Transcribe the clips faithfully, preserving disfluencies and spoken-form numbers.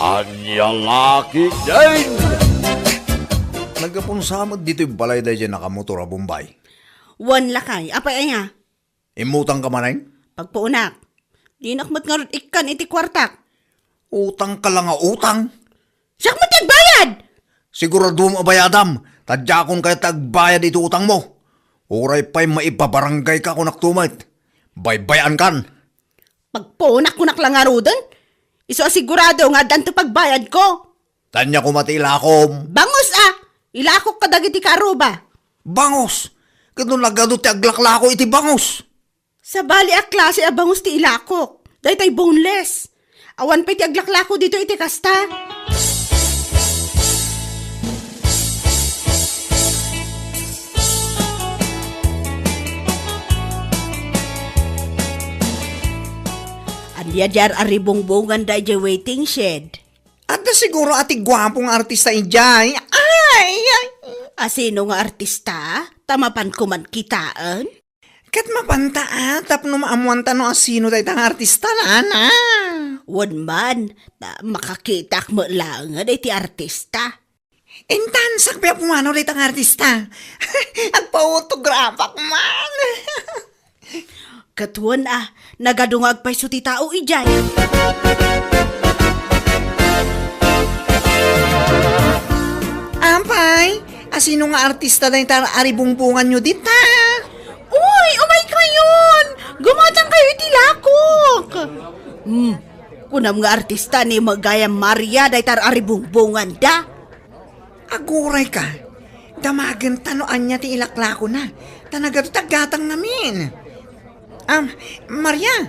Ania la ketdin? Naggapunsa met ditoy balay daydiay nakamotor a Bombay. Wen lakay, apay aya? Immutang ka manen? Pagpuonak. Dinak met ngarud ikkan iti kuartak. Utang ka la nga utang. Siak met ti agbayad! Siguraduem a bayadam, ta diakon kayat ti agbayad iti utangmo. Uray pay maipabarangay ka, kunak to met. Baybay-ankan. Pagpuonak, kunak la ngaruden. Isu a sigurado nga addan ti pagbayadko. Ania koma ti ilakom? Bangus a! Ilakok kadagiti kaaruba. Bangus? Ket no nagadu ti aglaklako iti bangus? Sabali a klase a bangus ti ilakok. Daytay boneless. Awan pay ti aglaklako dito iti kasta. Ania diay ar-aribungbongan daydiay waiting shed? Adda siguro a ti guapo nga artista idiay. Ay, ay. A sino nga artista? Ta mapan koman kitaen? Ket mapanta a, tapno maammoanta no asino dayta nga artista, nana. Wen man, ta makakitak met laengen iti artista. Intan, sakbay a pumanaw dayta nga artista. Agpa-autograph-ak man. Ket wen a, nagadu nga agpayso ti tao idiay. Apay, asino nga artista dayta ar-aribungbonganyo dita? Uy, umaykayon! Gumatangkayo iti lakok! Hmm, kunam nga artista ni Magayam Maria dayta ar-aribungbonganda. Agurayka, damagenta no ania ti ilaklakona, ta nagadu ti aggatang ngamin. Am, Maria,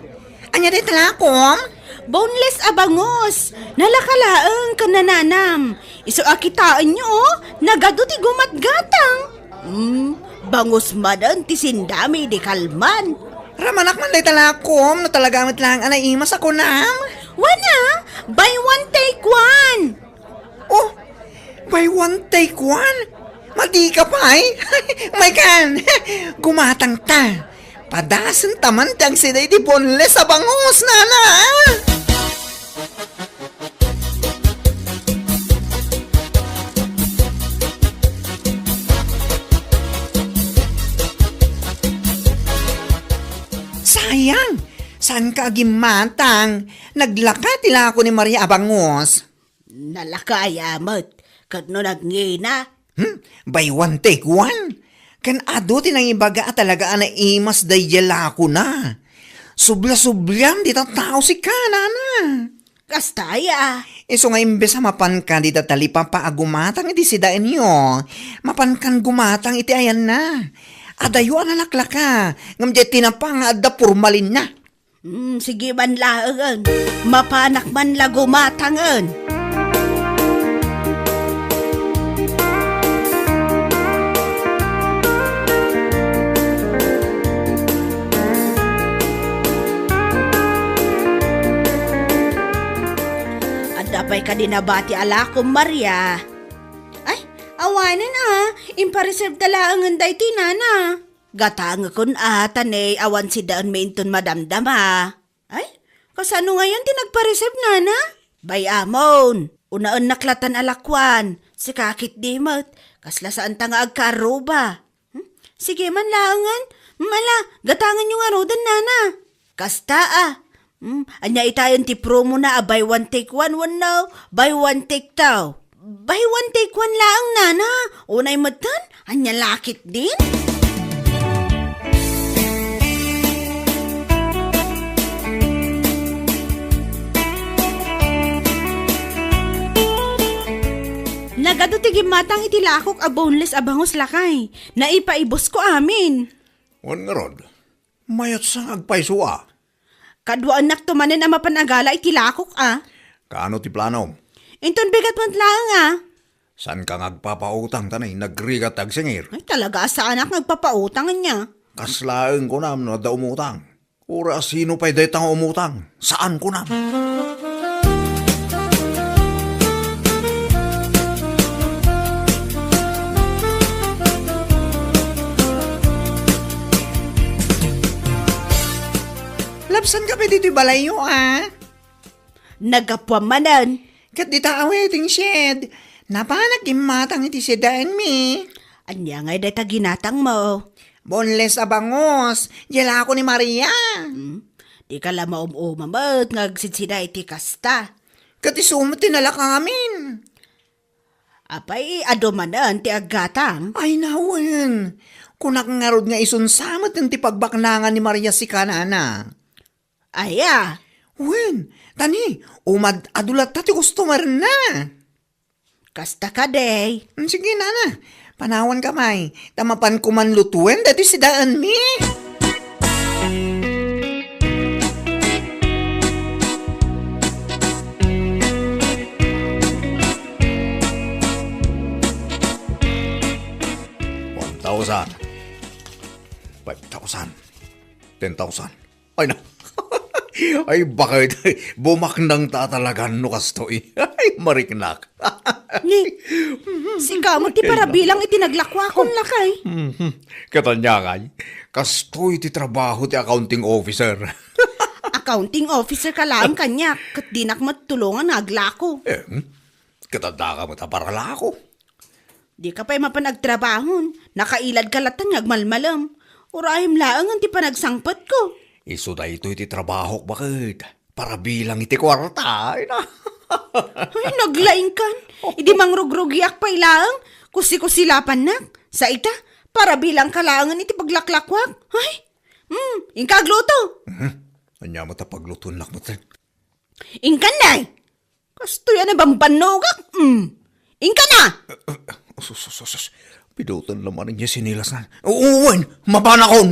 ania dayta lakom? Boneless a bangus. Nalaka laeng ken nananam. Isu a kitaenyo, oh, nagadu ti gumatgatang. Hmm, bangus manen ti sendami idi kalman. Ramanak man dayta lakom, no talaga met laeng a naimas a kunam. Wen a, buy one take one. Oh, buy one take one? Madika pay? Maykan, gumatangta. Padasenta man ti agsida iti boneless a bangus, nana. Sayang, saanka a gimmatang. Naglaka ti lako ni Maria a bangus. Nalaka aya met, ket no nagngina. Hmm? Buy one, take one? Ken adu ti nangibaga a talaga a naimas daydiay lakona. Subla-subliam dita tao sika, nana. Kasta aya. Isu nga imbes a mapanka dita talipapa a gumatang iti sidaenyo, mapankan gumatang iti ayanna. Adayo a nalaklaka, ngem diay tinapa nga adda pormalinna. Hmm, sige man laengen. Mapanak man la gumatangen. Adda pay kadi nabati a lakom, Maria? Ay, awanen a. Impareserve ta laengen daytoy, nana. Gatangekon a, ta ne, awan sidaenmi inton madamdama. Ay, kasano ngayon ti nagpareserve, nana? Bay-amon, unaennak latan a lakuan. Sika ketdi met, kasla saanta nga agkaaruba. Hmm? Sige man laengen. Hmm, ala, gatangenyo ngaruden, nana. Kasta a. Hmm, ania itayen ti promo na a buy one take one wenno buy one take two? Buy one take one laeng, nana. Unay metten, ania la ketdin? Nagadu ti gimmatang iti lakok a boneless a bangus, lakay. Naipaibusko amin. Wen ngarud, mayatsa nga agpayso a. Kaduaennakto manen a mapan a gala iti lakok a. Kaano ti planom? Inton bigat met laeng a. Saanka nga agpapautang ta nay nagrigat ti agsingir? Ay, talaga a saanak nga agpapautang ania. Kas laeng kunam no adda umutang. Uray a sino pay dayta nga umutang? Saan kunam? Labsanka pay ditoy balayyo a? Naggapuam manen. Ket dita a waiting shed, napanak gimmatang iti sedaenmi. Ania ngay dayta ginatangmo? Boneless a bangus, diay lako ni Maria. Hmm? Dika la maum-uma met nga agsidsida iti kasta. Ket isu met ti nalakamin. Apay, adu manen ti aggatang? Ay, nawen. Kunak ngarud nga isun sa met ti pagbaknangan ni Maria sika, nana. Aya? Wen, tani, umad-adu latta ti customer-na. Kasta kadi. Mm, sige, nana. Panawanka pay, ta mapanko man lutuen daytoy sedaenmi. One thousand. Five thousand. Ten thousand. Ay, na. Ay, bakit? Bumaknang ta talaga no kastoy. Ay, mariknak. Ni, sika met ti parabilang iti naglakuakon, lakay. Mhm. Ket ania ngay, kastoy ti trabaho ti accounting officer. Accounting officer ka laeng kaniak, ket dinak met tulongan nga aglako. Eh, hmm? Ket addaka met a paralako. Dika pay mapan agtrabahon, nakailadka latta nga agmalmalem. Urayem laengen ti panagsangpetko. Isu daytoy ti trabahok, baket. Parabilang iti kuarta, ay na. Ay, naglaingkan. Idi mangrugrugiak pay laeng, kusi-kusilapannak. Sa ita, parabilangka laengen iti paglaklakuak. Ay, hmm, inka agluto. Mhm. Ania met a paglutoennak met? Inkan, nay! Kastoy a nabambannogak, mm. Inka na! Sus, sus, sus, sus. Pidoten la manen diay sinilasna. Wen, mapanakon!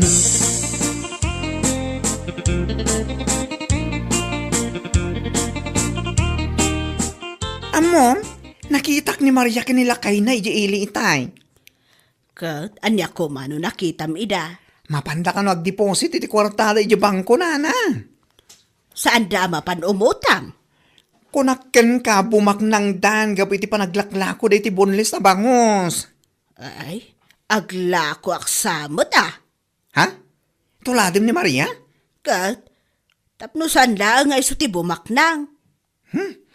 Ammom, nakitak ni Maria ken ni lakayna idiay ili itay. Ket ania koma no nakitam ida? Mapanda kano agdeposit iti kuartada idiay bangko, nana. Saanda a mapan umutang? Kunak kenka, bumaknangdan gapu iti panaglaklako daytoy boneless a bangus. Ay, aglakoak sa met a. Ha? Tuladem ni Maria? Ket, tapno saan laeng nga isu ti bumaknang. Hmm?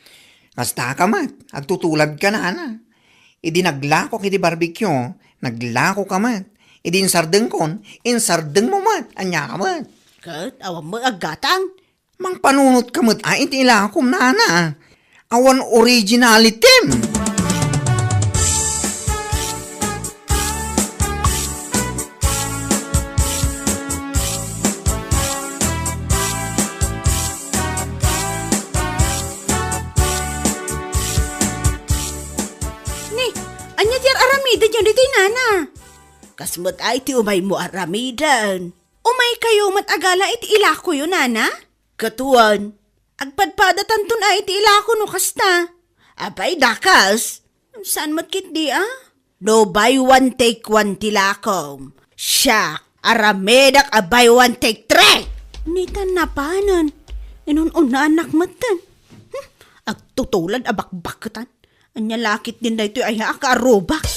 Kasta ka met, agtutulad ka, nana. Idi naglakok iti barbecue, naglako ka met. Idi insardengkon, insardengmo met. Ania ka met? Ket, awan met aggatang. Mangpanunot ka met a iti ilakom, nana. Awan originality. Ni, ania ti ar-aramidenyo ditoy, nana? Kas met ay ti umaymo ar-aramiden. Umaykayo met a gala iti ilakoyo, nana? Ket wen, agpadpadatanton a iti ilako no kasta. Apay, dakas? Saan met ketdi a? No buy one take one ti lakom, siak, aramidek a buy one take three! Nitan napanen, inun-unaannak metten. Hmm, agtutulad a bakbakketan. Ania la ketdin daytoy a yaak a arubak?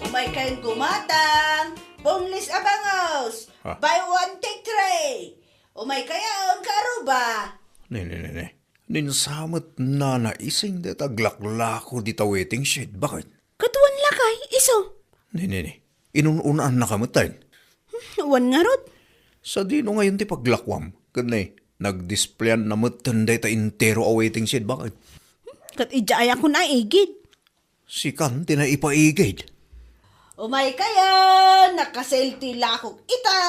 Umaykayon gumatang, boneless a bangus. Ah. Buy one, take three. Umaykayon, kaaruba. Ne, ne, ne, ne. Ninsamet nanaising dayta aglaklako dita waiting shed, baket? Ket wen lakay, isu. Ne, ne, ne. Inun-unaannaka metten. Hmm, wen ngarud. Sadino ngayon ti paglakuam? Ket ne, nagdisplayan na metten dayta entero a waiting shed, baket? Hmm, ket idiay a kun a igid. Sikan ti naipaigid. Umaykayon, nakasil ti lakok ita.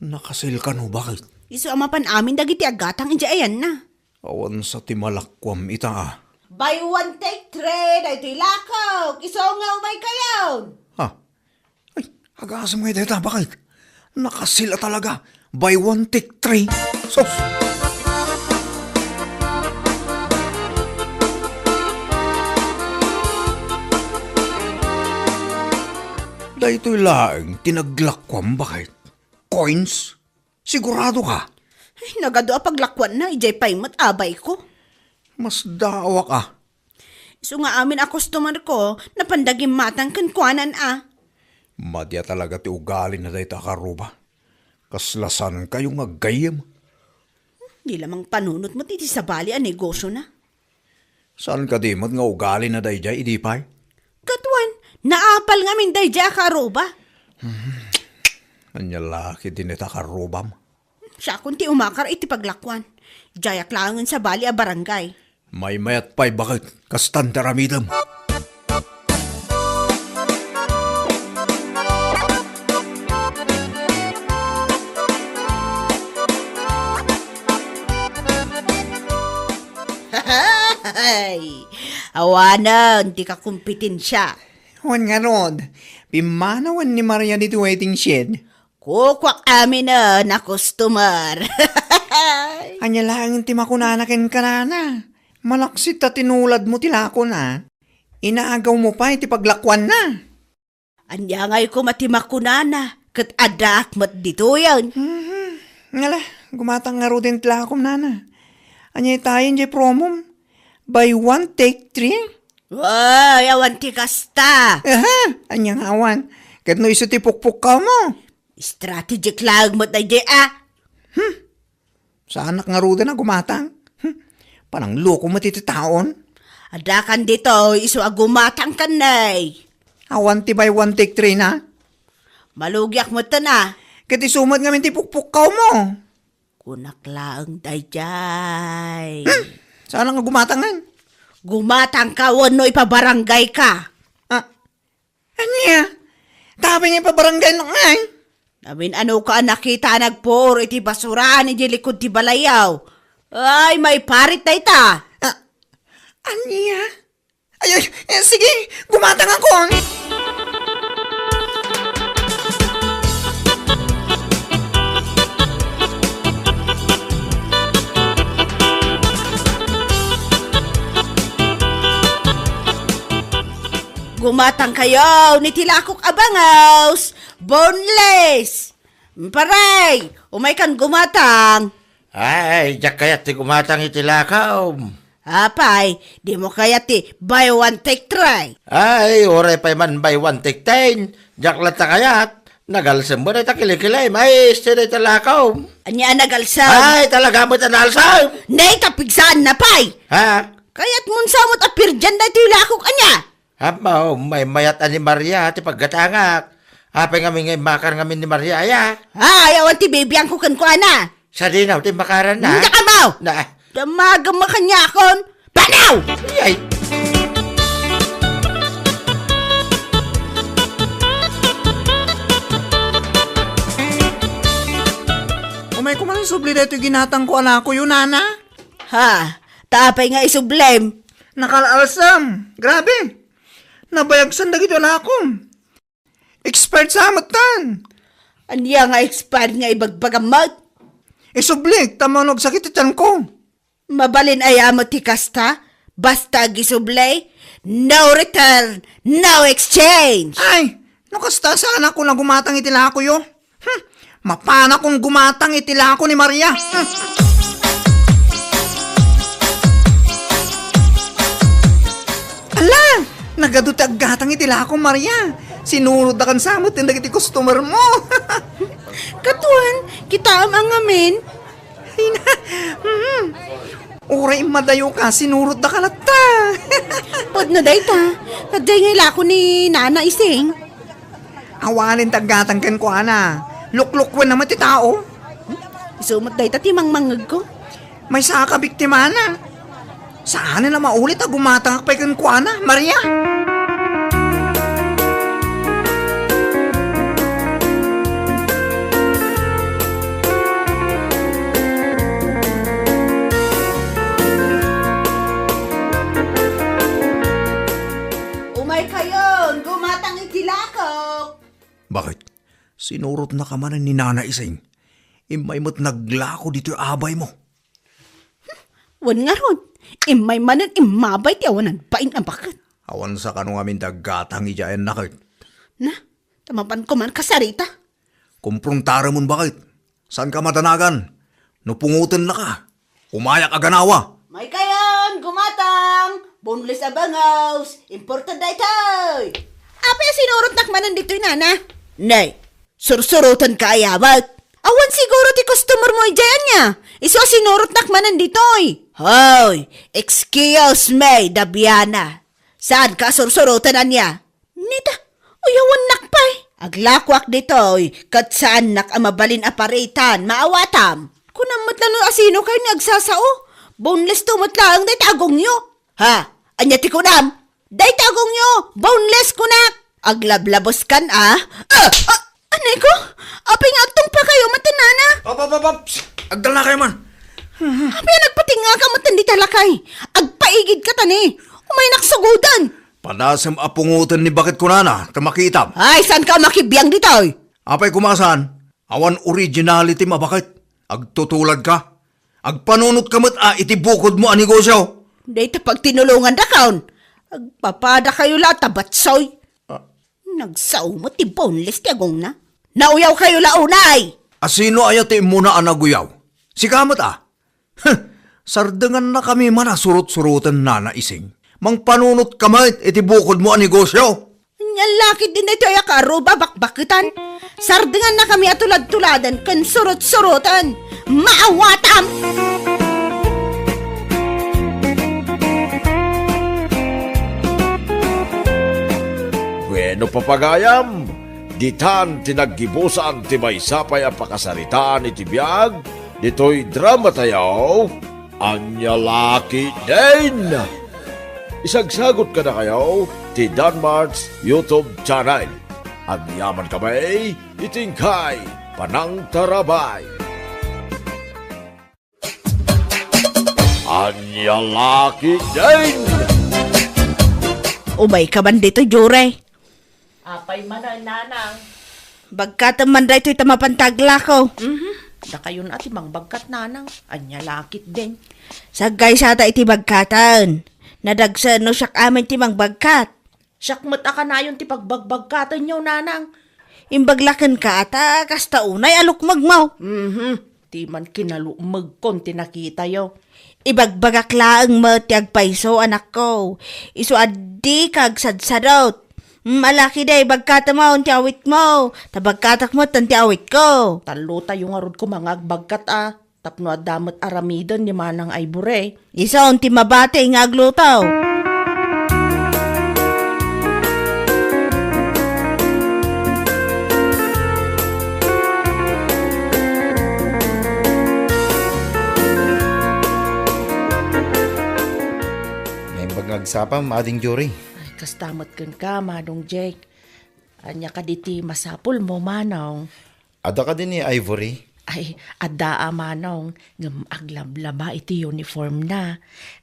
Nakasil kano, baket? Isu a mapan amin dagiti aggatang idiay ayanna. Awan sa ti malakuam ita a. Buy one, take three, daytoy lakok. Isu nga umaykayon. Ha? Ay, agasem ngay dayta, baket? Nakasil a talaga. Buy one, take three. Sus! Daytoy laeng ti naglakuam, baket? Coins? Sigurado ka? Ay, nagadu a paglakuanna, idiay pay met abayko. Masdaawak a. Isu nga amin a customer ko, napanda gimmatang kenkuanan a. Madi a talaga ti ugali na dayta a karuba. Kasla saan kayo nga aggayyem? Di lamang panunot mo ti, ti sabali a negosyo na. Saan kadi met nga ugali na dayjay idi pay? Katwan, naapal ngamin dayjay a karuba. Anya la ketdi dayta a karubam? Siakon ti umakar iti paglakuan. Diayak laengen sabali a barangay. Maymayat pay baket, kastan ti aramidem. Hay! Awanen ti kakompetensia. Wen ngarud, pimmanawen ni Maria ditoy waiting shed. Kukuak aminen a customer. Ania laeng ti makunana kenka, nana? Malaksid ta tinuladmo ti lakona. Inagawmo pay ti paglakuanna. Ania ngay koma ti makunana, ket addaak met ditoyen. Mhm. Ngala, gumatang ngaruden ti lakom, nana. Ania itayen jay promom? Buy one, take three? Ay, awan ti kasta. Aha, ania nga awan? Ket no isu ti pukpukkawmo? Strategic laeng met dayjay a. Hmm. Saanak ngaruden a gumatang? Hmm. Panangloko met iti taon? Addakan ditoy isu a gumatang ken nay. Awan ti buy one take three na? Malugiak metten a. Ket isu met ngamin ti pukpukkawmo. Kunak laeng dayjay. Hmm. Saanak nga gumatang ngarud? Gumatangka wenno ipabaranggayka? Ah, ania? Tapay nga ipabaranggayak ngay? Amin-anoka a nakita a nagpuor iti basuraan iti likud ti balayyo. Ay, maiparit dayta. Ah, ania? Ay, ay, eh, sige, gumatangakon. Gumatangkayo, ni ti lakok a bangaws, boneless. Paray, umaykan gumatang. Ay, diak kayat ti gumatang iti lakaw. Apay, dimo kayat ti buy one take three? Ay, uray pay man buy one take ten. Diak latta kayat. Nagalsem mo dayta kilikili. Ay, isu dayta lakaw. Ania a nagalsem? Ay, talaga met a naalsem. Nay, tapigsaanna pay. Ha? Kayatmon sa met a pirdian daytoy lakok, ania? Apo, maymayat a ni Maria ti paggatangak. Apay ngamin nga immakar ngamin ni Maria, aya? Ay, awan ti bibiangko kenkuana. Sadino ti immakaranna? Ania kamo? Na. Damagem a kaniakon. Panaw! Ay! Umayko man isubli daytoy ginatangko a lakoyo, nana. Ha? Ta apay nga isublem? Nakaal-alsem. Grabe. Nabayagsen dagiti lakom. Expired sa met tan. Ania nga expired nga ibagbagam met? Isublik, ta mano agsakit ti tianko. Mabalin aya met ti kasta? Basta agisubli, no return, no exchange. Ay, no kasta, saanakon a gumatang iti lakoyo. Hmm, mapanakon gumatang iti lako ni Maria. Hmm. Ala, nagadu ti aggatang iti lako, Maria. Sinurotdakan sa met dagiti customer mo. Katuan, kitaem a ngamin. Ay na. Mhm. Uray immadayoka, sinurotdaka latta. Pudno dayta. Nagdayngay lako ni Nana Ising. Awanen ti aggatang kenkuana. Luklukwen na met ti tao. Isu met dayta ti mangmangngegko. Maysa a kabiktimana. Saanen a maulit a gumatangak pay kenkuana, Maria. Umaykayon, gumatang iti lakok. Bakit? Sinurotnaka manen ni Nana Ising. Immay met naglako ditoy abaymo. Wen ngarud, immay manen immabay ti awanan bain a baket. Awan sa kano ngamin ti aggatang idiay ayanna ket. Na, ta mapanko man kasarita. Kumprontaremon baket. Saanka madanagan. No pungotennaka, umayak a ganawa. Maykayon, gumatang! Boneless a bangus, imported daytoy. Apay a sinurotnak manen ditoy, nana? Nay, sursurotenka aya met? Awan siguro ti customer mo idiay ania. Isu a sinurotnak manen ditoy. Hoy, excuse me, Dabiana. Saanka a sursuroten ania? Nita, uyawannak pay. Aglakoak ditoy, ket saannak a mabalin a paritan, maawatam. Kunam met la no asino kayo ni agsasao. Boneless to met laeng dayta agongyo. Ha? Ania ti kunam? Dayta agongyo, boneless kunak. Aglablaboskan a. Ah! Ah! Anay ko, apay nga agtungpa kayo met, nana? Ap, ap, ap, ap! Agdalna kayo man. Apay nga nagpatingngaka met dita lakay? Agpaigidka ta ni. Umaynak sugoden. Padasem a pungoten ni baket kunana, ta makitam. Ay, saanka a makibiang ditoy? Apay koma a saan? Awan originality a baket. Agtutuladka. Agpanunotka met a iti bukodmo a negosyo. Dayta pagtinulongandakon. Agpapada kayo la ta batsoy. Ah. Nagsao met ti boneless ti agongna. Nauyaw kayo la unay! Asino aya ti immuna a naguyaw? Sika met a? Huh! Sardengannakami man a surot-suroten, Nana Ising. Mangpanunotka met iti bukodmo a negosyo. Ania la ketdin daytoy a kaaro, babakbaketan? Sardengannakami a tulad-tuladen ken surot-suroten. Maawatam! Bueno, papagayam, ditan ti naggibusan ti maysa pay a pakasaritaan iti biag ditoy dramatayo, Ania La Ketdin. Isagsagot kadakayo ti Danmart's YouTube channel. Agyamankami iti inkay panangtarabay. Ania La Ketdin. Umayka man ditoy, Jure. Apay man, nanang? Bagkatem man daytoy ta mapan ta aglako. Mhm. Dakayon a ti mangbagkat, nanang. Ania La Ketdin. Saggaysata iti bagkaten. Nadagsen no siak amin ti mangbagkat. Siak met a kanayon ti pagbagbagkatenyo, nanang. Imbag la kenka a ta kasta unay a lukmegmo. Mhm. Ti man kinalukmegkon ti nakitayo. Ibagbagak laeng met ti agpayso, anakko. Isu a dika agsadsadot. Mm, Ala Ketdin, bagkatemon ti awitmo. Ta bagkatak met ti awitko. Tallotayo ngarud koma nga agbagkat a. Tapno adda met aramiden ni Manang Ivory. Isu ti mabati nga agluto. Naimbag nga agsapam, Ading Jory. Ay, kasta met kenka, Manong Jake. Ania kadi ti masapulmo, Manong? Adda kadi ni Ivory? Ay, adda a, Manong, ngem aglablaba iti uniformna.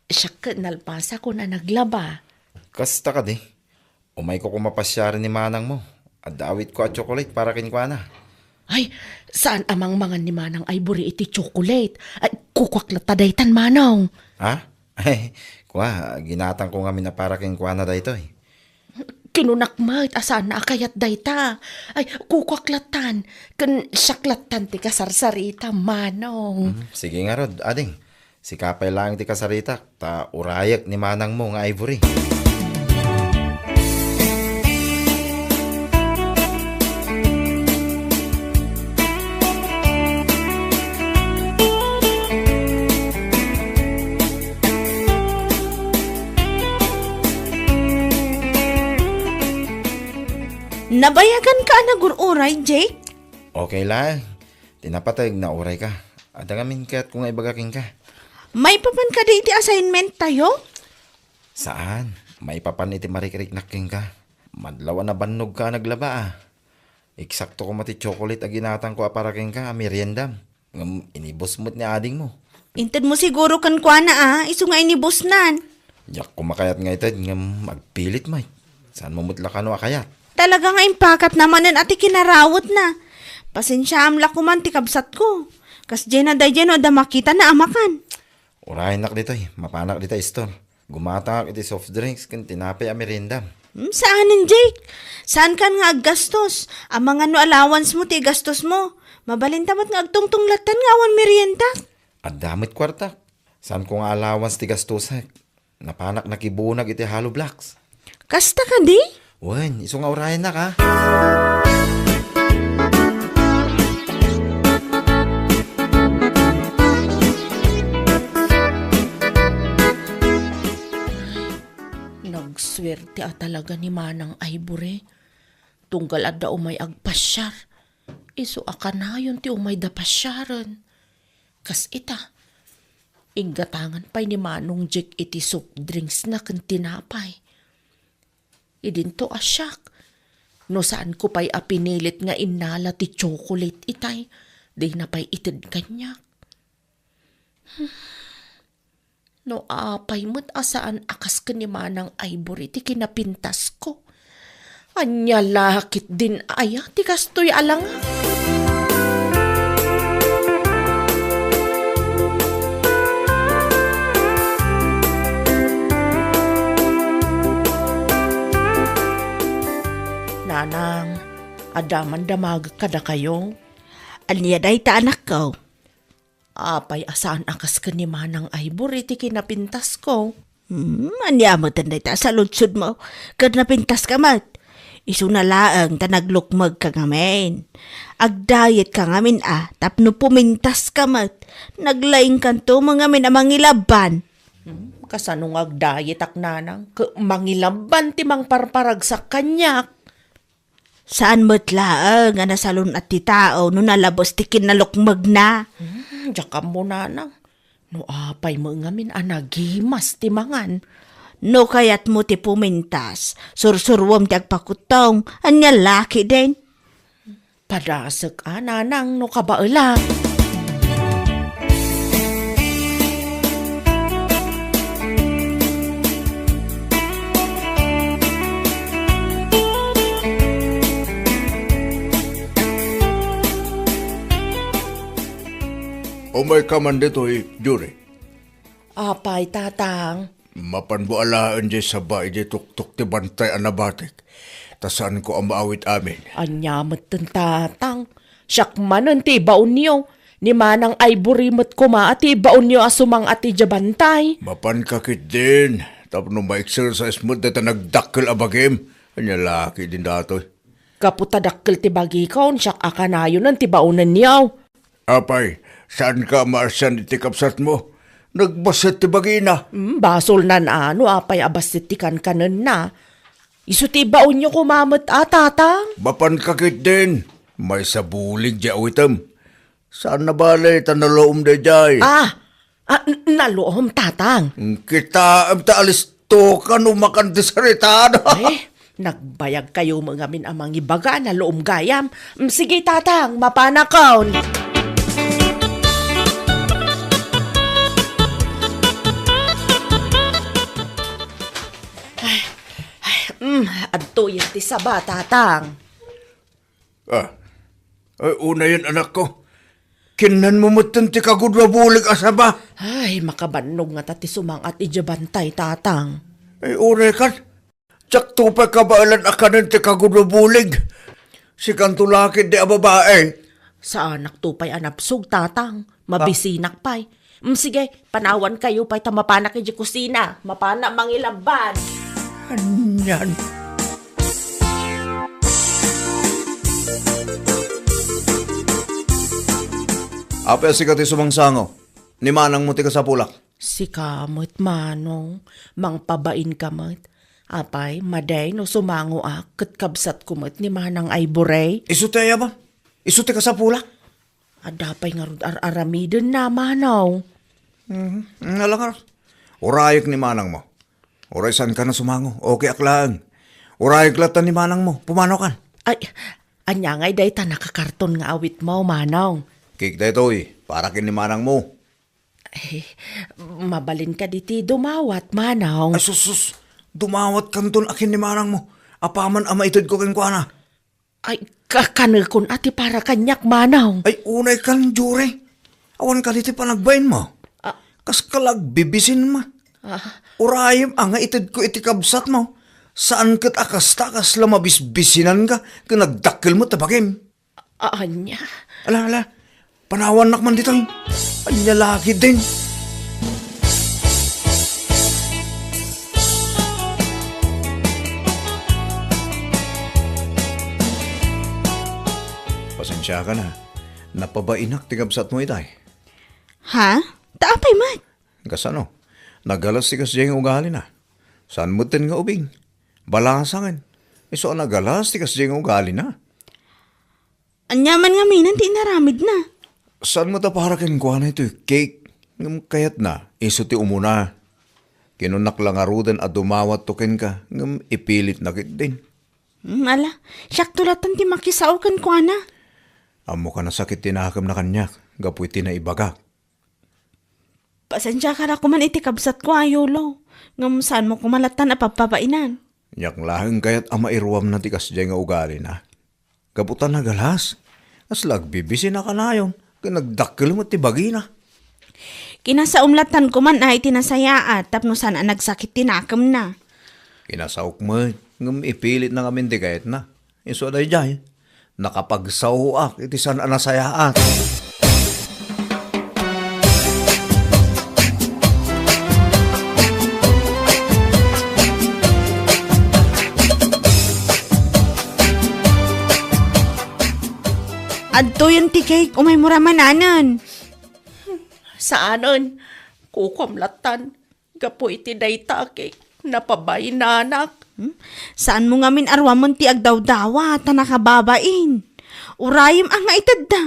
Siak ket nalpasakon a naglaba. Kasta kadi? Umayko koma pasiaren ni manangmo. Adda awitko a chocolate para kenkuana. Ay, saan a mangmangan ni Manang Ivory iti chocolate. Ay, kukuak latta daytan, Manong. Ha? Ay, kua, ginatangko ngamin a para kenkuana daytoy. Kinunak met a saan a kayat dayta. Ay, kukuak lattan. Ken siak lattan ti kasarsarita, Manong. Mm, sige ngarud, ading. Sika pay laeng ti kasaritak, ta urayek ni manangmo nga Ivory. Nabayaganka a nagur-uray, Jake? Okay laeng. Ti napateg, nauray ka. Adda ngamin kayatko nga ibaga kenka. Maipapan kadi iti assignment tayo? Saan. Maipapan iti marikriknak kenka. Madlaw a nabannogka a naglaba, a. Eksakto koma ti chocolate a ginatangko a para kenka a meriendam. Ngem inibus met ni adingmo. Intedmo siguro kenkuana, a, isu nga inibusnan. Diak koma kayat nga ited ngem agpilit met. Saanmo met la kano a kayat? Talaga nga impakatna manen a ti kinarawetna. Pasensiaam la koman ti kabsatko. Kasdiay daydiay no adda makitana a makan. Urayennak ditoy, mapanak dita store. Gumatangak iti soft drinks ken tinapay a meriendam. Hmm, saanen, Jake. Saankan nga aggastos. Amangan no allowance mo ti igastos mo. Mabalinta met nga agtungtong lattan nga awan meriendak. Adda met kuartak. Saanko nga allowance ti gastosek. Napanak nakibunag iti hollow blocks. Kasta kadi? Wen, isu nga urayennak, a. Nagsuerte a talaga ni Manang Ivory. Tunggal adda umay agpasiar, isu a kanayon ti umayda pasiaren. Kas ita, inggatangan pay ni Manong Jack iti soft drinksna ken tinapay. Idinto a siak, no saanko pay a pinilit nga innala ti chocolate itay, dina pay ited kaniak. No apay met a saan a kas ken ni Manang Ivory ti kinapintasko. Ania la ketdin aya ti kastoy a langak? Nanang, adda man damagek kadakayo? Ania dayta, anakko? Apay a saan a kas ken ni Manang Ivory ti kinapintasko? Hmm, ania met dayta a saludsodmo? Ket napintaska met. Isuna laeng ta naglukmegka ngamin. Agdayetka ngamin a, tapno pumintaska met. Naglaingkanto met ngamin a mangilabban. Hmm, kasano nga agdayetak, nanang? Ket mangilabban ti mangparparagsak kaniak. Saan met laeng a nasalun-at ti tao no nalabes ti kinalukmegna. Hmm, diak ammo, nanang. No apay met ngamin a nagimas ti mangan. No kayatmo ti pumintas, sursuruem ti agpakuttong, ania la ketdin? Padasek a, nanang, no kabaelak. Umayka man ditoy, Jury. Apay, Tatang? Mapanmo alaen diay saba idiay tuktok ti bantay a nabatek, ta saanko a maawit amin. Ania metten, Tatang? Siak manen ti ibaonyo. Ni Manang Ivory met koma a ti ibaonyo a sumang-at idiay bantay. Mapanka ketdin, tapno ma-exercise met dayta nagdakkel a bagim. Ania la ketdin daytoy? Gapu ta dakkel ti bagikon, siak a kanayonen ti baonenyo. Apay, saanka a maasian iti kabsatmo? Nagbassit ti bagina. Hmm, basolnan a no apay a bassit ti kankanenna. Isu ti ibaonyo koma met a, Tatang. Mapanka ketdin, maysa bulig diay awitem. Saan a bale ta naloom daydiay. Ah, ah, n-, naloom, Tatang. Kitaem ta alistoka no makan ti sarita, no? Eh, nagbayagkayo met ngamin a mangibaga, naloom gayam. Mm, sige, Tatang, mapanakon. Ay, ay, mm, adtoyen ti saba, Tatang. Ah. Ay, unayen, anakko. Kinnanmo metten ti kagudua bulig a saba. Ay, makabannog ngata ti sumang-at idiay bantay, Tatang. Ay, uray kan. Diakto pay kabaelan a kanen ti kagudua bulig. Sikanto la ketdi a babae. Saanakto pay a nabsog, Tatang. Mabisinak pay. Mm, sige, panawankayo pay ta mapanak idiay kusina. Mapanak mangilabban. Anian? Apay a sika ti sumangsango? Ni manangmo ti kasapulak. Sika met, Manong, mangpabainka met. Apay, madi no sumangoak ket kabsatko met ni Manang Ivory. Isu ti ayaba? Isu ti kasapulak? Adda pay ngarud ar-aramidenna, Manong. Mhm. Nga la ngarud. Urayek ni manangmo. Uray saankan a sumango, okay ak laeng. Urayek latta ni manangmo, pumanokan. Ay, ania ngay dayta nakakarton nga awitmo, Manong? Cake daytoy, para ken ni manangmo. Eh, mabalin kadi ti dumawat, Manong? Ay, sus, sus. Dumawatkanton a ken ni manangmo. Apaman a maitedko kenkuana. Ay, ka-, kanekon a ti para kaniak, Manong. Ay, unay kan, Jure. Awan kadi ti panagbainmo. Ah. Kas ka la agbibisinma. Ah. Urayem a nga itedko iti kabsatmo. Saan ket a kasta, kasla mabisbisinanka ken nagdakkel met ta bagim. A-, ania? Ala, ala. Panawannak man ditoy. Ania la ketdin? Diak a, napabainak ti kabsatmo itay. Ha? Ta apay met? Kasano? Nagalas ti kasdiay nga ugalina. Saan metten nga ubing? Balasangen. Isu a nagalas ti kasdiay nga ugalina. Ania man ngamin ti inaramidna? Saan met a para kenkuana itoy cake? Ngem kayatna, isu ti umuna. Kinunnak la ngaruden a dumawatto kenka, ngem ipilitna ketdin. Hmm, ala, siakto latta ti makisao kenkuana. Ammoka a nasakit ti nakemna kaniak, gapu iti naibagak. Pasensiaka la koman iti kabsatko a Yulo, ngem saanmo koma lattan a pabpabainan. Diak laeng kayat a mairuamna ti kasdiay nga ugalina. Gapu ta nagalas, kasla agbibisin a kanayon, ken nagdakkel met ti bagina. Kinasaom lattan koman a iti nasayaat tapno saan a nagsakit ti nakemna. Kinasaok met, ngem ipilitna ngamin ti kayatna. Isu a daydiay, nakapagsaoak iti saan a nasayaat. Adtoyen ti cake, umaymo ra mananen. Saanen, kukuam lattan. Gapu iti dayta a cake, napabainanak. Hmm? Saanmo ngamin a ruamen ti agdawdawa ta nakababain. Urayem a nga itedda.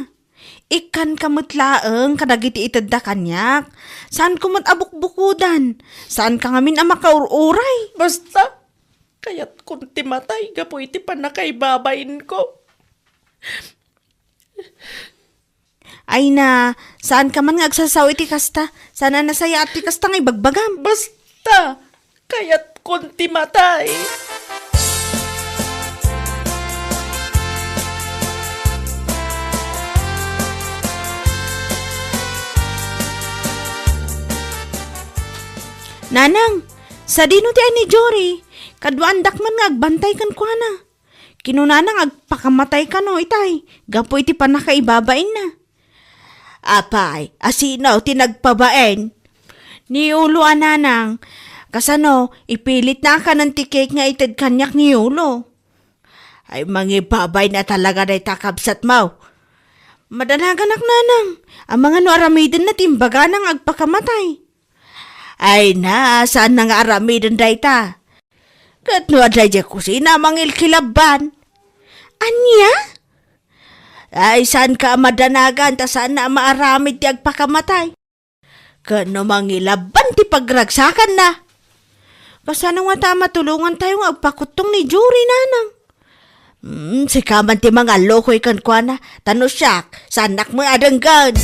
Ikkanka met laeng kadagiti itedda kaniak. Saanko met a bukbukodan. Saanka ngamin a makaur-uray. Basta, kayatkon ti matay gapu iti pannakaibabainko. Ay na, saanka man nga agsasao iti kasta. Saan a nasayaat ti kasta nga ibagbagam. Basta, kayatkon ti matay. Nanang, sadino ti ay ni Jory? Kaduaandak man nga agbantay kenkuana. Kinunana nga agpakamatay kano itay, gapu iti pannakaibabainna. Apay, a sino ti nagpabain? Ni Yulo a nanang, kasano, ipilitna a kanen ti cake nga ited kaniak ni Yulo. Ay, mangibabain a talaga dayta kabsatmo. Madanaganak nanang, amangan no aramidenna ti imbagana nga agpakamatay. Ay na, saanna nga aramiden dayta. Ket no adda idiay kusina, mangilkilabban. Ania? Ay, saanka a madanagan ta saanna a maaramid ti agpakamatay. Ket no mangilabban ti pagragsakanna. Kasano ngata a matulongantayo nga agpakuttong ni Jory, nanang? Hmm, sika man ti mangallukoy kenkuana, ta no siak, saannak met a denggen.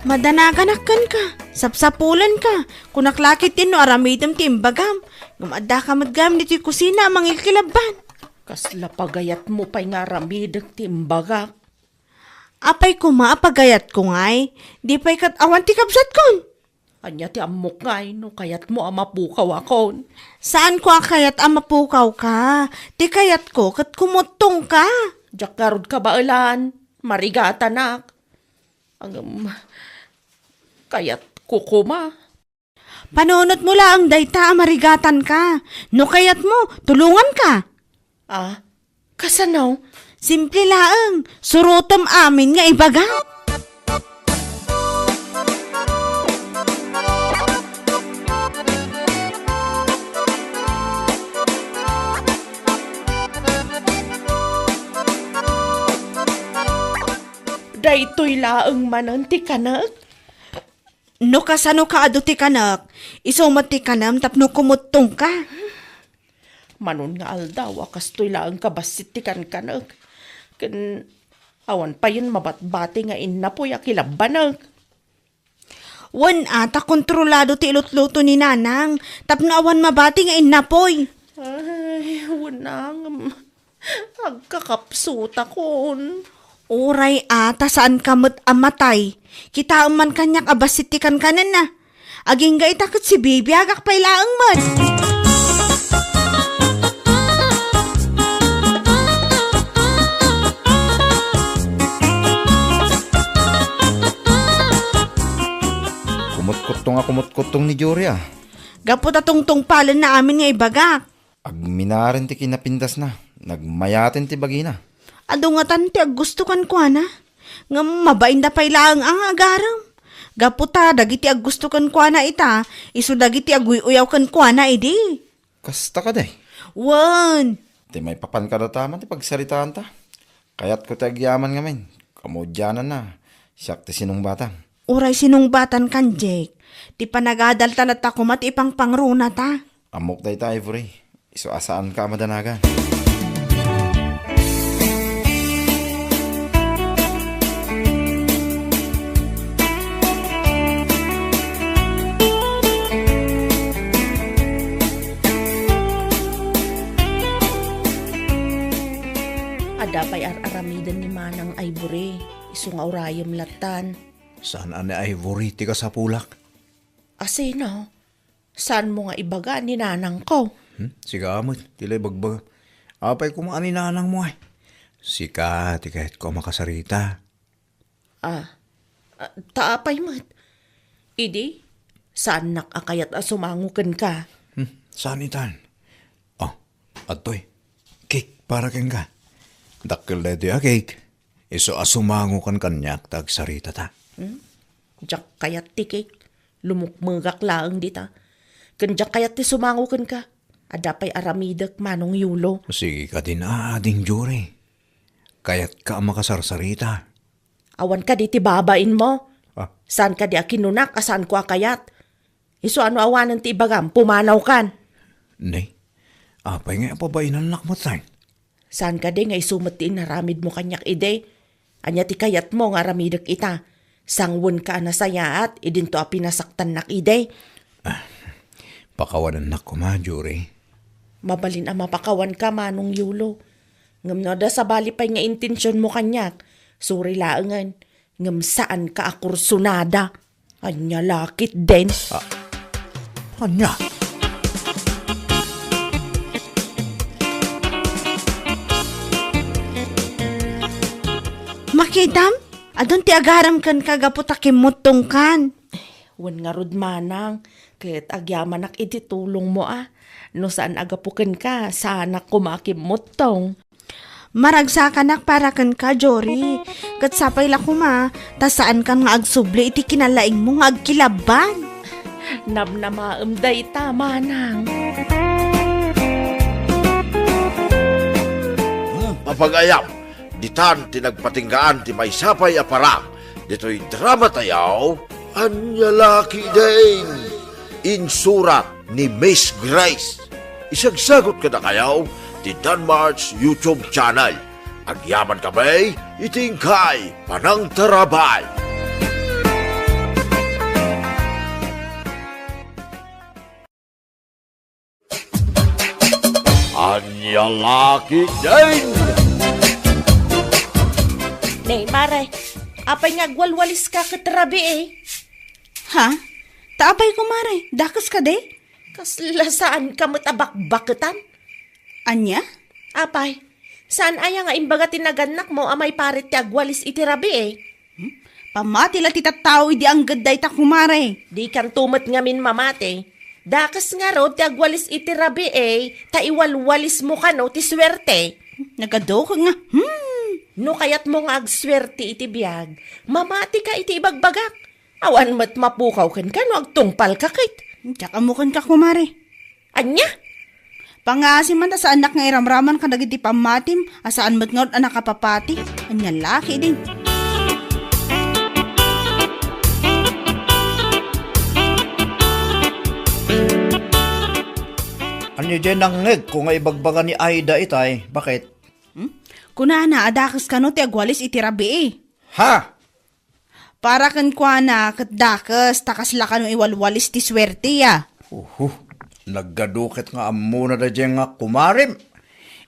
Madanaganak kenka, sapsapulenka, kunak la ketdin no aramidem ti imbagam, ngem addaka met gayam ditoy kusina a mangilkilabban. Kasla pagayatmo pay nga aramidek ti imbagak? Apay koma a pagayatko ngay? Di pay ket awan ti kabsatkon. Ania ti ammok ngay no kayatmo a mapukawakon? Saanko a kayat a mapukawka. Ti kayatko ket kumuttongka. Diak ngarud kabaelan. Marigatanak. Ngem, kayatko koma. Panunotmo laeng dayta a marigatanka. No kayatmo, tulonganka. Ah, kasano? Simple laeng, surotem amin nga ibaga. Daytoy laeng manen ti kanek? No kasano ka adu ti kanek, isu met ti kanem tapno kumuttongka. Manon nga aldaw a kastoy laeng kabassit ti kankanek. Ken awan payen mabatbati nga innapoy a kilabbanek. Wen a, ta kontrolado ti ilutluto ni Nanang tapno awan mabati nga innapoy. Ay, wen a ngem. Agkakapsutakon. Uray a, ta saanka met a matay. Kitaem man kaniak a bassit ti kankanenna. Agingga ita ket sibibiagak pay laeng met. Nga kumutkuttong ni Jory, a. Gapu ta tungtungpalenna amin nga ibagak. Agminaren ti kinapindasna, nagmayaten ti bagina. Adu ngatan ti aggusto kenkuana. Ngem mabainda pay laeng a nga agarem. Gapu ta dagiti aggusto kenkuana ita, isu dagiti aguy-uyaw kenkuana idi. Kasta kadi? Wen. Ti maipapan kadataman ti pagsaritaanta. Kayatko ti agyaman ngamin. Kamudiananna, siak ti sinungbatam. Uray sinungbatankan, Jake. Ti panagadalta latta koma ti ipangpangrunata. Ammok dayta, Ivory. Isu a saanka a madanagan. Adda pay ar-aramiden ni Manang Ivory, isu nga urayem lattan. Saan a ni Ivory ti kasapulak? Asino? Saanmo nga ibaga ni nanangko? Hmm? Sika met, ti la ibagbaga. Apay koma a ni nanangmo ay? Sika, ti kayatko a makasarita. Ah, ah, ta apay met? Idi, saannak a kayat a sumango kenka. Hmm, saan itan? Oh, adtoy. Cake para kenka. Dakkel daytoy a cake. Isu a sumango kan kaniak ta agsaritata. Hmm? Diak kayat ti cake. Lumukmegak laeng dita. Ken diak kayat ti sumango kenka. Adda pay aramidek, Manong Yulo. Sige kadin, ading Jory. Kayatka a makasarsarita. Awan kadi ti babainmo? Ah. Saan kadi a kinunak a saanko a kayat? Isu a no awanen ti ibagam, pumanawkan. Nay, apay nga apabainannak met, tay? Saan kadi nga isu met ti inaramidmo kaniak idi? Ania ti kayatmo nga aramidek ita? Sangwenka a nasayaat idinto a pinasaktannak idi? Ah, pakawanennak koma, Jory. Mabalin a mapakawanka, Manong Yulo. Ngem no adda sabali pay nga intensionmo kaniak, sorry laengen. Ngem saanka a kursunada. Ania la ketdin? Ah, ania? Makitam? Adun ti agarem kenka gapu ta kimmuttongkan. Wen ngarud, Manang, ket agyamanak iti tulongmo a. No saan a gapu kenka, saanak koma a kimmuttong. Maragsakanak para kenka, Jory. Ket sapay la koma, ta saankan nga agsubli iti kinalaingmo nga agkilabban. Namnamaem dayta, Manang. Hmm, apagayam, ditan ti nagpatinggaan ti maysa pay a parang ditoy drama tayo, Ania la ketdin? Insurat ni Miss Grace. Isagsagut kadakayo ti Danmar's YouTube channel. Agyaman kami iti inkay panangtarabay. Ania la ketdin? Ne, mare, apay nga agwalwaliska ket rabii? Ha? Ta apay, kumare? Dakes kadi? Kasla saanka met a bakbaketan? Ania? Apay, saan aya nga imbaga ti nagannakmo a maiparit ti agwalis iti rabii? Hmm? Pammati la ti tattao idi angged dayta, kumare. Dikanto met ngamin mamati. Dakes ngarud ti agwalis iti rabii, ta iwalwalismo kano ti suerte. Nagaduko nga, hmm. No kayatmo nga agsuerte iti biag, mamatika iti ibagbagak. Awan met mapukaw kenka no agtungpalka ket. Diak ammo kenka, kumare. Ania? Pangngaasim man ta saannak nga iramraman kadagiti pammatim a saan met ngarud a nakapapati. Ania la ketdin? Ania diay nangngegko nga ibagbaga ni Aida itay? Baket? Hmm? Kunana a dakes kano ti agwalis iti rabii. Ha? Para kenkuana ket dakes ta kasla kano iwalwalis ti suerte, ya. Uhu, nagadu ket nga ammona daydiay nga kumarem.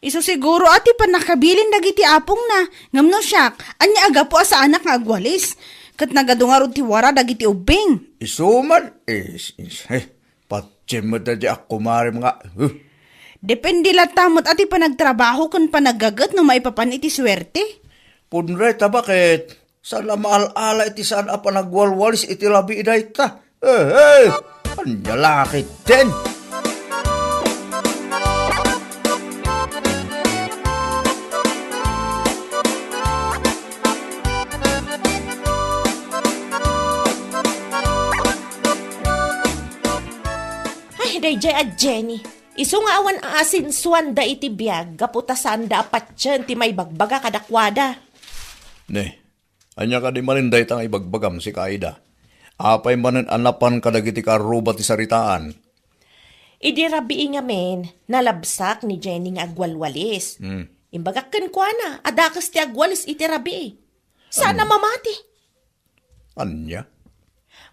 Isu siguro a ti pannakabilin dagiti apongna. Ngem no siak, ania a gapu a saanak nga agwalis? Ket nagadu ngarud ti wara dagiti ubbing. Isu man, is, is, eh, patiem met daydiay a kumarem nga, huh. Depende latta met a ti panagtrabaho ken panaggaget no maipapan iti suerte. Pudno dayta, baket? Saan a maal-ala iti saan a panagwalwalis iti rabii dayta. Eh, eh! Ania la ketdin? Ay, daydiay a Jenny. Isu nga awan a asensuanda iti biag gapu ta saanda a patien ti maibagbaga kadakuada. Ne, ania kadi manen dayta nga ibagbagam, sika Aida? Apay manen a napan kadagiti kaarruba ti saritaan? Idi rabii ngamin, nalabsak ni Jenny nga agwalwalis. Hmm. Imbagak kenkuana a dakes ti agwalis iti rabii. Saan a mamati. Ania?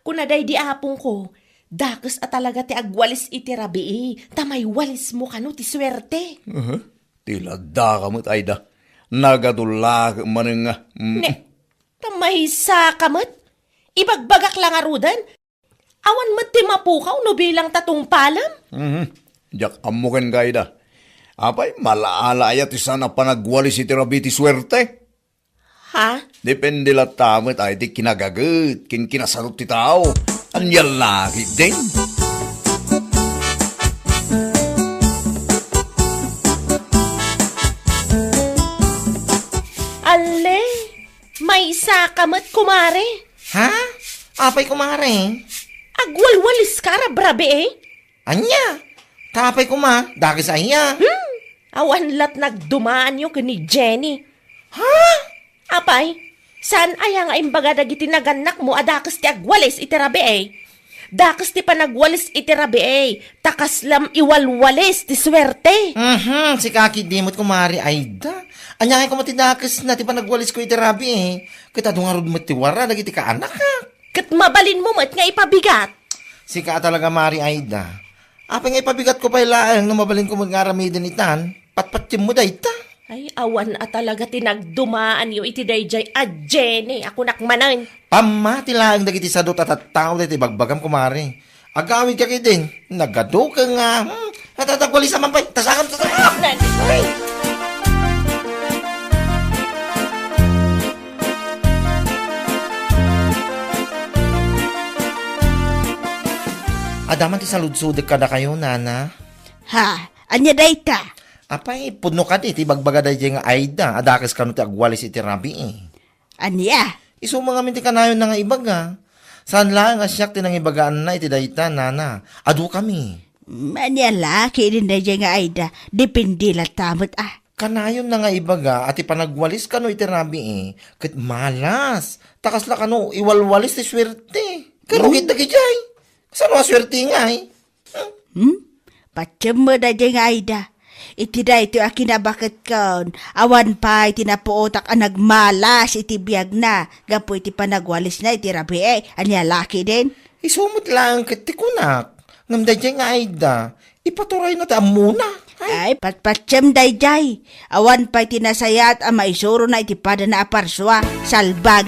Kuna daydi apongko, dakes a talaga ti agwalis iti rabii, ta maiwalismo kano ti suerte. Aha. Ti ladaka met, Aida. Nagadu la ket manen nga, mm. Ne, ta maysa ka met. Ibagbagak la ngaruden. Awan met ti mapukaw no bilang ta tungpalem. Mhm. Diak ammo kenka, Aida. Apay, malaala aya ti saan a panagwalis iti rabii ti suerte? Ha? Depende latta met ay ti kinagaget ken kinasarot ti tao. Ania la ketdin? Alle, maysa ka met, kumare. Ha? Apay, kumare? Agwalwalis ka rabrabii, eh? Ania? Ta apay koma, dakes aya? Hmm? Awan lat nagdumaanyo ken ni Jenny. Ha? Apay, saan aya nga imbaga dagiti nagannakmo a dakes ti agwalis iti rabii? Dakes ti panagwalis iti rabii, ta kaslam iwalwalis ti suerte. Mhm, sika ketdi met, kumare Aida. Ania ngay koma ti dakesna ti panagwalisko iti rabii? Ket adu ngarud met ti wara dagiti kaanakak. Ket mabalinmo met nga ipabigat. Sika a talaga, Mari Aida. Apay nga ipabigatko pay laeng no mabalinko met nga aramiden itan? Patpatiemmo dayta. Ay, awan a talaga ti nagdumaanyo iti daydiay a Jenny a kunak manen. Pammati laeng dagiti sadut a tattao dayta ibagbagam, kumare. Agawidka ketdin, nagadu ken nga, hmm, natatagwalisan man pay. Tasakam, tasakam! Ay! Adda man ti saludsodek kadakayo, nana. Ha? Ania dayta? Apay, pudno kadi ti ibagbaga daydiay nga Aida a dakes kano ti agwalis iti rabii. Ania? Isu man ngamin ti kanayonna nga ibaga. Saan laeng a siak ti nangibagaanna iti dayta, nana. Adukami. Mm, ania la ketdin daydiay nga Aida? Depende latta met, ah. Kanayonna nga ibaga a ti panagwalis kano iti rabii ket malas. Ta kasla kano iwalwalis ti suerte. Karugit dagidiay. Kasano a suerte ngay? Hmm? Patiem met daydiay nga Aida. Iti daytoy a kinabaketkon, awan pay ti napuotak a nagmalas iti biagna gapu iti panagwalisna iti rabii. Ania la ketdin? Isu met laeng ket ti kunak. Ngem daydiay nga Aida, ipaturayna ti ammona. Ay. Ay, patpatiem daydiay. Awan pay ti nasayaat a maisurona iti padana a parsua. Salbag.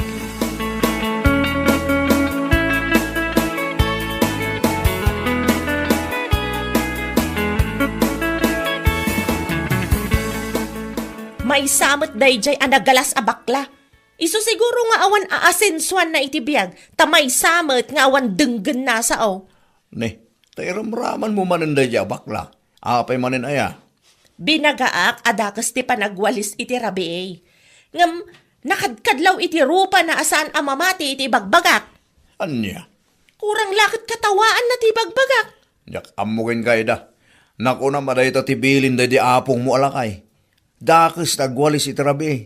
Maysa met daydiay a nagalas a bakla. Isu siguro nga awan aasensuanna iti biag, ta maysa met nga awan denggenna sao. Ne, ta iramramanmo manen daydiay a bakla. Apay manen aya? Binagaak a dakes ti panagwalis iti rabii. Ngem, nakadkadlaw iti rupana a saan a mamati iti ibagbagak. Ania? Kurang la ket katawaanna ti ibagbagak. Diak ammo ken kayda. Nakunam a dayta ti bilin daydi apongmo a lakay. Dakes ti agwalis iti rabii.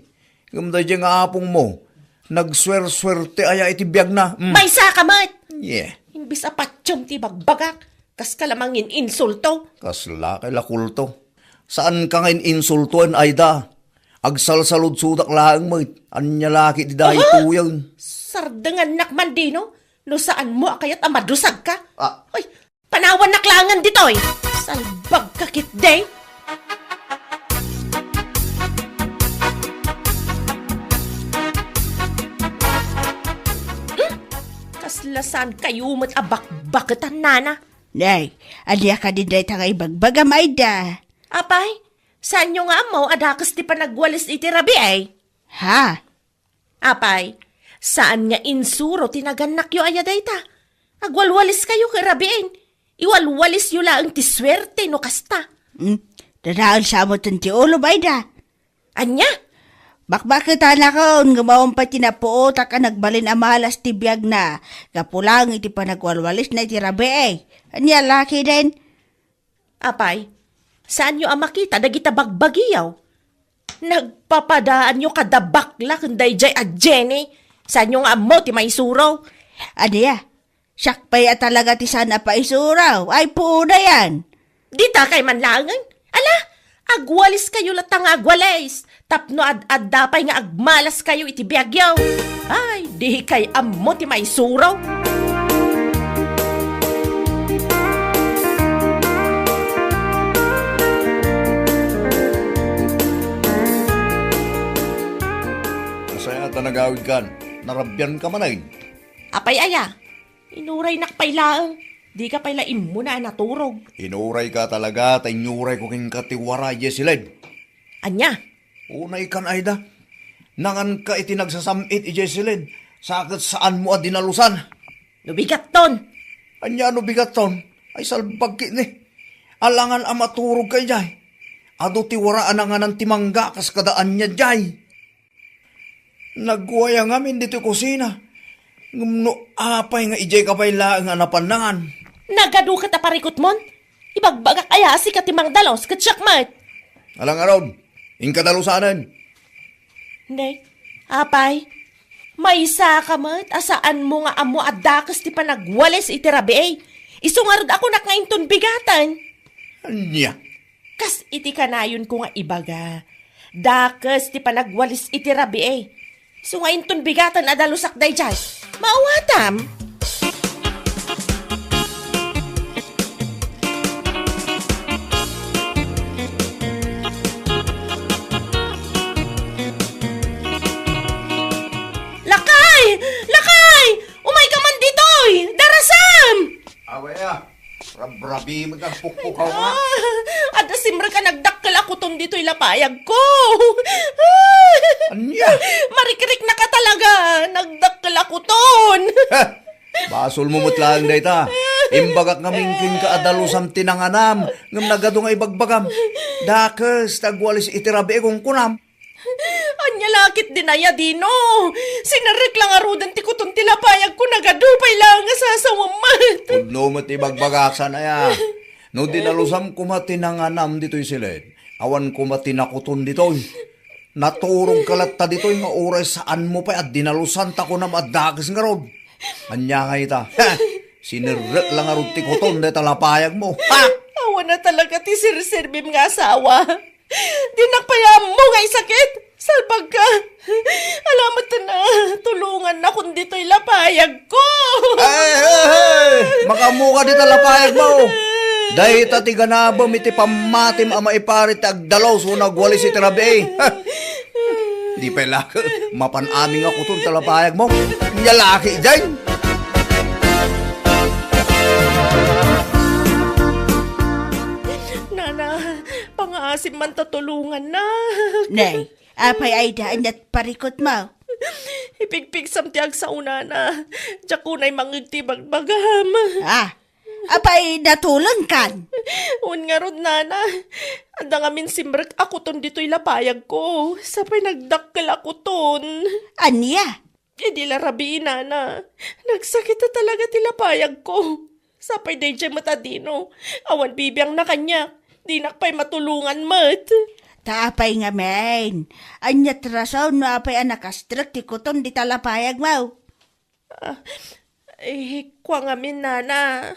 Ngem daydiay nga apongmo, nagsuersuerte aya iti biagna. Mm. Maysa ka met! Yeah. Imbis a patiem ti ibagbagak, kaska la mangin-insulto. Kasla kay la kulto. Saan ka nga in-insultoen, Aida? Agsalsaludsodak laeng met. Ania la ket ti daytoyen? Aha! Sardengannak man dino, no saanmo a kayat a madusagka. Ah. Ay, panawannak laengen ditoy! Salbagka ketdi! Hmm? Kasla saan kayo met a bakbaketan, nana? Nay, ania kadi dayta nga ibagbagam, Aida? Apay, saanyo nga ammo a dakes ti panagwalis iti rabii? Ha? Apay, saan nga insuro ti nagannakyo aya dayta? Agwalwaliskayo ket rabiin. Iwalwalisyo laeng ti suerte no kasta. Hmm? Dadael sa met ti ulo, Aida. Ania? Bakbaketanakon, ngem awan pay ti napuotak a nagbalin a malas ti biagna. Gapu laeng iti panagwalwalisna iti rabii. Ania lakiden? Apay, saanyo a makita dagita bagbagiyo? Nagpapadaanyo kada bakla ken daydiay a Jenny. Saanyo nga ammo ti maisuro? Ania? Siak pay a talaga ti saan a paisuro. Ay, puoda yan. Dita kay man laengen. Ala, agwaliskayo latta nga agwalis. Tapno ad-adda pay nga agmalaskayo iti biagyo. Ay, di kay ammo ti maisuro. Asayat a nagawidkan, narabianka manen. Apay aya? Inuraynak pay laeng. Dika pay la immuna a naturog. Inurayka talaga, ta inyurayko kenka ti wara idiay siled. Ania? Unaykan, Aida. Nanganka iti nagsasam-it idiay siled, sa ket saanmo a dinalusan. No bigatton. Ania no bigatton? Ay, salbag ketdi. Alangan a maturogka idiay. Adu ti wara a nanganan ti mangga kas kada ania idiay. Nagwaya ngamin ditoy kusina. Ngem no apay nga idiayka pay laeng a napan nangan? Nagadu ket a parikutmon? Ibagbagak aya a sika ti mangdalus ket siak met. Ala ngarud, inka dalusanen. Ne, apay, maysaka met a saanmo nga ammo a dakes ti panagwalis iti rabii. Isu ngarud a kunak nga inton bigaten. Ania? Kas iti kanayonko nga ibaga, dakes ti panagwalis iti rabii. Isu nga inton bigaten a dalusak daydiay. Maawatam? Lakay! Lakay! Umayka man ditoy! Darasam! Awa ya, rabrabi met agpukpukaw nga. Ah, adda simrek a nagdakkel a kuton ditoy lapayagko. Ania? Marikriknaka talaga, nagdakkel a kuton. Heh! Basolmo met laeng dayta. Imbagak ngamin kenka a dalusam ti nanganam, ngem nagadu nga ibagbagam. Dakes ti agwalis iti rabii, kunkunam. Ania la ketdin aya, Dino? Sinerrek la ngaruden ti kuton ti lapayagko, nagadu pay laeng a sasawem met. Pudno met ti ibagbagak, saan aya? No dinalusam koma ti nanganam ditoy siled, awan koma ti nakuton ditoy. Naturogka latta ditoy nga uray saanmo pay a dinalusan ta kunam a dakes ngarud. Ania ngay ita? Heh! Sinerrek la ngarud ti kuton dayta lapayagmo. Ha! Awan a talaga ti serserbim nga asawa. Dinak pay ammo nga isakit. Salbagka. Ala met a, tulongannakon ditoy lapayagko. Ay, ay, ay! Makaammoka dita lapayagmo. Dayta ti ganabem iti pammatim a maiparit ti agdalus wenno agwalis iti rabii. Ha! Di pay la, mapan amin nga kuton ta lapayagmo. Nia la ketdin. Nana, pangaasim man ta tulongannak. Nay, apay Aida, aniat parikutmo? Ipigpigsam ti agsao, Nana. Diak unay mangngeg ti ibagbagam. Ah, apay natulengkan? Wen ngarud, Nana. Adda ngamin simrek a kuton ditoy lapayagko. Sa pay nagdakkel a kuton. Ania? Idi la rabii, Nana, nagsakit a talaga ti lapayagko. Sa pay daydiay met a Dino, awan bibiangna kaniak. Dinak pay matulongan met. Ta apay ngamin? Ania ti rason no apay a nakastrek ti kuton dita lapayagmo? Ah, eh, kua ngamin, Nana.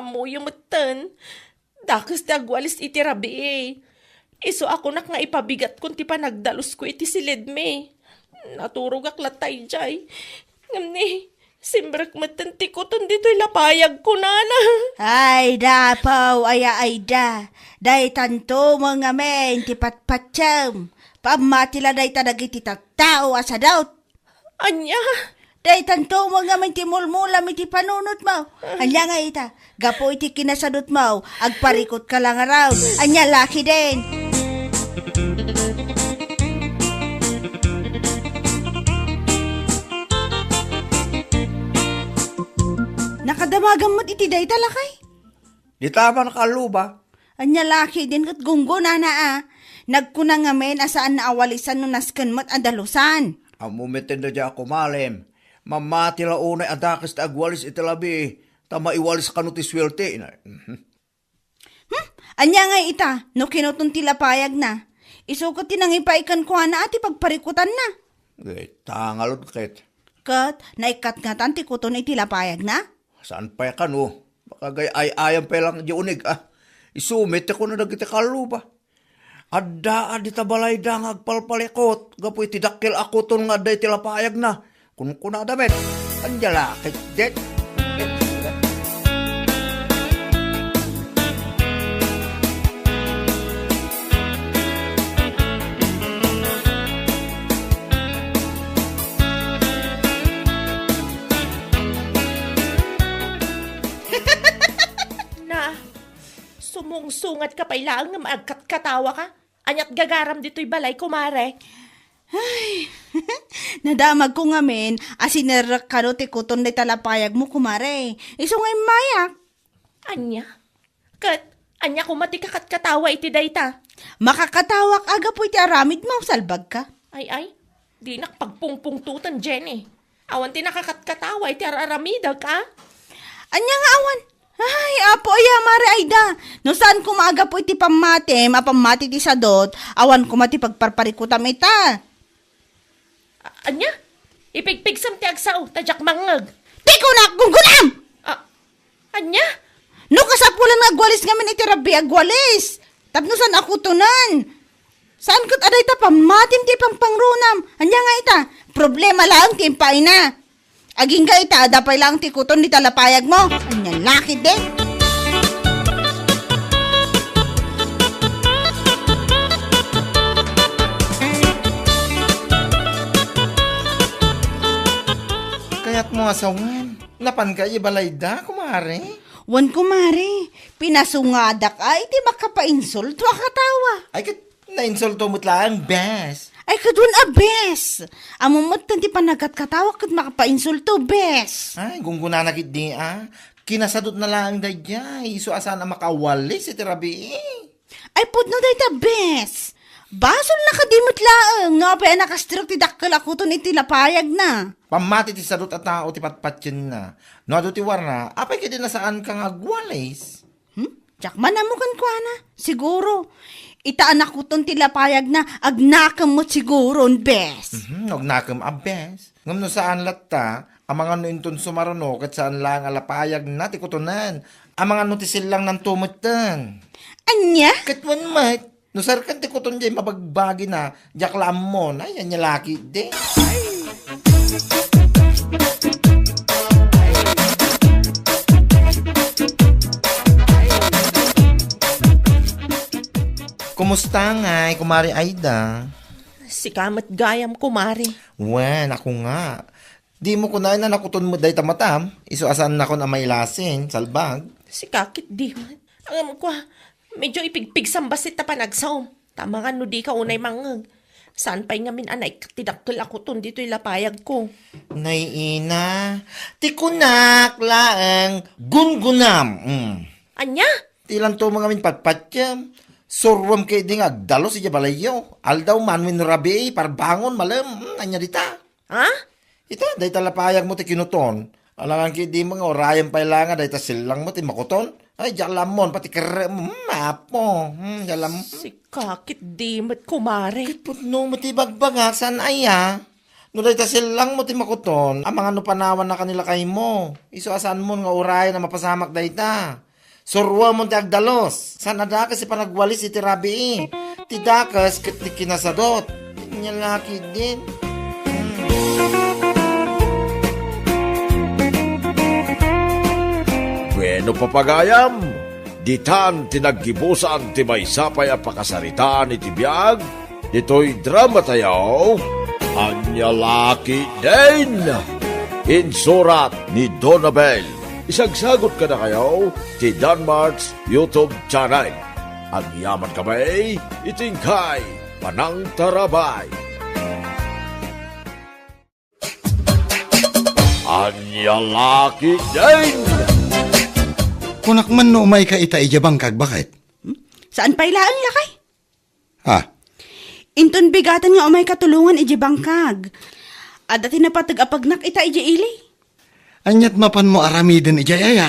Ammoyo metten. Dakes ti agwalis iti rabii. Isu a kunak nga ipabigatkon ti panagdalusko iti siledmi. Naturogak latta idiay. Ngem ni, simrek metten ti kuton ditoy lapayagko, Nana. Ay, dapaw, aya Aida. Daytanto met ngamin ti patpatiem. Pammati la dayta dagiti tattao a sadut. Ania? Daytanto met ngamin ti mulmulam iti panunotmo. Ania nga ita? Gapu iti kinasadutmo, agparikutka la ngarud. Ania la ketdin? Pagam met iti dayta, lakay? Dita man kalluba. Ania la ketdin ket gunggonana a. Nagkuna ngamin a saanna a walisan no nasken met a dalusan. Ammo met ti dayta a kumarem. Mamati la unay a dakes ti agwalis iti labi, ta maiwalis kano ti suerte. Mhm. Hmm? Ania ngay ita, no kinuton ti lapayagna? Isu ket ti nangipaay kenkuana a ti pagparikutanna. Ita ngarud ket. Ket naikkatngatan ti kuton iti lapayagna? Saan pay a kano? Makagay-ay-ayam pay lang di unig, a. Isu met ti kuna dagiti kalluba. Adda a dita balayda nga agpalpalikut gapu iti dakkel a kuton nga adda iti lapayagna. Kunkunada met, ania la ketdin? Na, sumungsungat ka pay laeng nga agkatkatawa ka? Aniat gagaram ditoy balay, kumare? Ay, nadamagko ngamin a sinerrek kano ti kuton dayta lapayagmo, kumare. Isu nga immayak. Ania? Ket ania koma ti kakatkatawa iti dayta? Makakatawak a gapu iti aramidmo, salbag ka. Ay, ay, dinak pagpungpungtoten, Jenny. Awan ti nakakatkatawa iti ar-aramidek, a? Ania nga awan? Ay, Apo aya, Mare Aida, no saan koma a gapu iti pammatim a pammati ti sadut, awan koma ti pagparparikutam ita. A-, ania? Ipigpigsam ti agsao, ta diak mangngeg. Ti kunak, gunggunam! A-, ania? No kasapulan nga agwalis ngamin iti rabii, agwalis. Tapno saan a kutonen. Saan ket a dayta pammatim ti pangpangrunam. Ania nga ita? Problema laeng ti impaayna. Agingga ita, adda pay laeng ti kuton dita lapayagmo. Ania la ketdin? Kayatmo a sawen, napanka idiay balayda, kumare? Wen, kumare. Pinasungadak a iti makapainsulto a katawa. Ay, ket nainsulto met laeng, bes. Ay, ket wen a, bes. Ammom met ti panagkatkatawa ket makapainsulto, bes. Ay, gunggunana ketdi a. Kinasadutna laeng daydiay, isu a saan a makawalis iti rabii. Ay, pudno dayta, bes. Basolna kadi met laeng no apay a nakastrek ti dakkel a kuton iti lapayagna. Pammati ti sadut a tao ti patpatienna. No adu ti warna, apay ketdi a saanka nga agwalis? Hmm? Diak man ammo kenkuana. Siguro, ita a nakuton ti lapayagna, agnakem met siguron, bes. Mhm, agnakem a bes. Ngem no saan latta, amangan no inton sumaruno ket saan laeng a lapayagna ti kutonen. Amangan no ti sellangna metten. Ania? Ket wen met, no serken ti kuton diay mabagbagina, diak la ammon. Ay, ania la ketdi. Kumusta ngay, Kumare Aida? Sika met gayam, kumare. Wen, ako nga. Dimo kunaen a nakuton met dayta matam, isu a saannakon a mailasin, salbag. Sika ketdi met. Ngem kua, medyo ipigpigsam bassit ta panagsaom. Ta amangan no dika unay mangngeg. Saan pay ngamin a naikkat ti dakkel a kuton ditoy lapayagko. Nay ina, ti kunak laeng gunggunam. Mm. Ania? Ti lanto mo ngamin patpatiem. Suruem ketdi nga agdalus idiay balayyo. Aldaw man wenno rabii, parbangon, malem. Mm, ania dita? Ha? Ita, dayta lapayagmo ti kinuton. Alangan ketdi nga urayem pay la nga dayta sellangmo ti makuton. Ay, diak la ammon, pati kerrem. Hmm, apo. Hmm, diak la am- Sika ketdi met, kumare. Ket pudno met ti ibagbagak, saan aya? No dayta sellangmo ti makuton, amangan no panawanna ken ni lakaymo. Isu a saanmon nga urayen a mapasamak dayta. Suruemon ti agdalus. Saan a dakes ti panagwalis iti rabii. Ti dakes ket ti kinasadut. Ania la ketdin. Bueno, papagayam, ditan ti naggibusan ti maysa pay a pakasaritaan iti biag ditoy drama tayo, Ania la ketdin? Insurat ni Donabel. Isagsagot kadakayo ti Danmart's YouTube channel. Agyaman kami iti inkay panangtarabay. Ania la ketdin? Kunak man no umayka ita idiay bangkag, baket? Hmm? Saan pay laeng, lakay? Ha? Inton bigaten nga umayka tulongan idiay bangkag. Adda ti napateg a pagnak ita idiay ili. Ania't mapanmo aramiden idiay aya?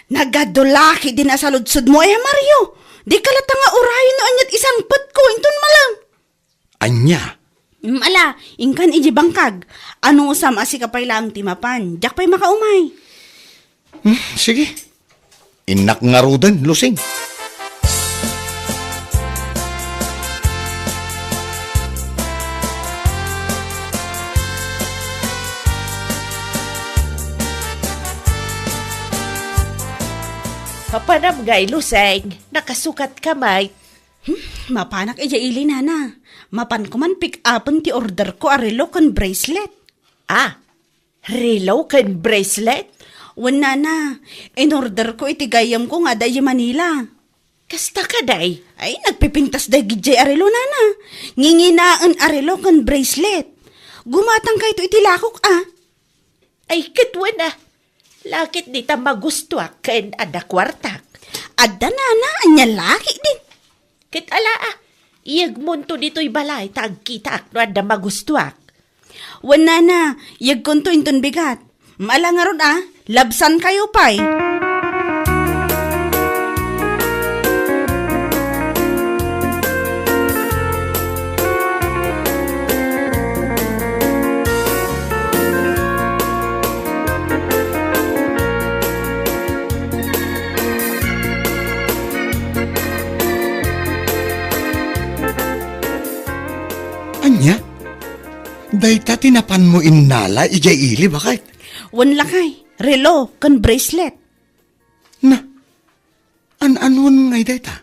Nagadu la ketdin a saludsodmo, eh, Mario. Dika latta nga urayen no ania't isangpetko inton malem. Ania? Mm, ala, inkan idiay bangkag. Anusam a sika pay laeng ti mapan. Diak pay makaumay. Hmm, sige. Innak ngaruden, Lusing. Mapanam ngay, Lusing? Nakasukatka met? Hmm, mapanak idiay ili, nana. Mapanko man pick-upen ti orderko a relo ken bracelet. Ah, relo ken bracelet? Wen, nana, inorderko iti gayyemko nga adda idiay Manila. Kasta kadi? Ay, nagpipintas dagiti a relo, nana. Nginginaen a relo ken bracelet. Gumatangkayto iti lakok, a. Ay, ket wen, a. Lakit dita magustuak ken adda kuartak. Adda, nana, ania lakit din. Ket ala, a. Iyegmonto ditoy balay ta agkitaak no adda magustuak. Wen, nana, iyegkonto inton bigat. Ala ngarud, a, labsankayo pay. Ania? Dayta ti napanmo innala idiay ili, baket? Wen, lakay, relo ken bracelet. Na, an-anuan ngay dayta?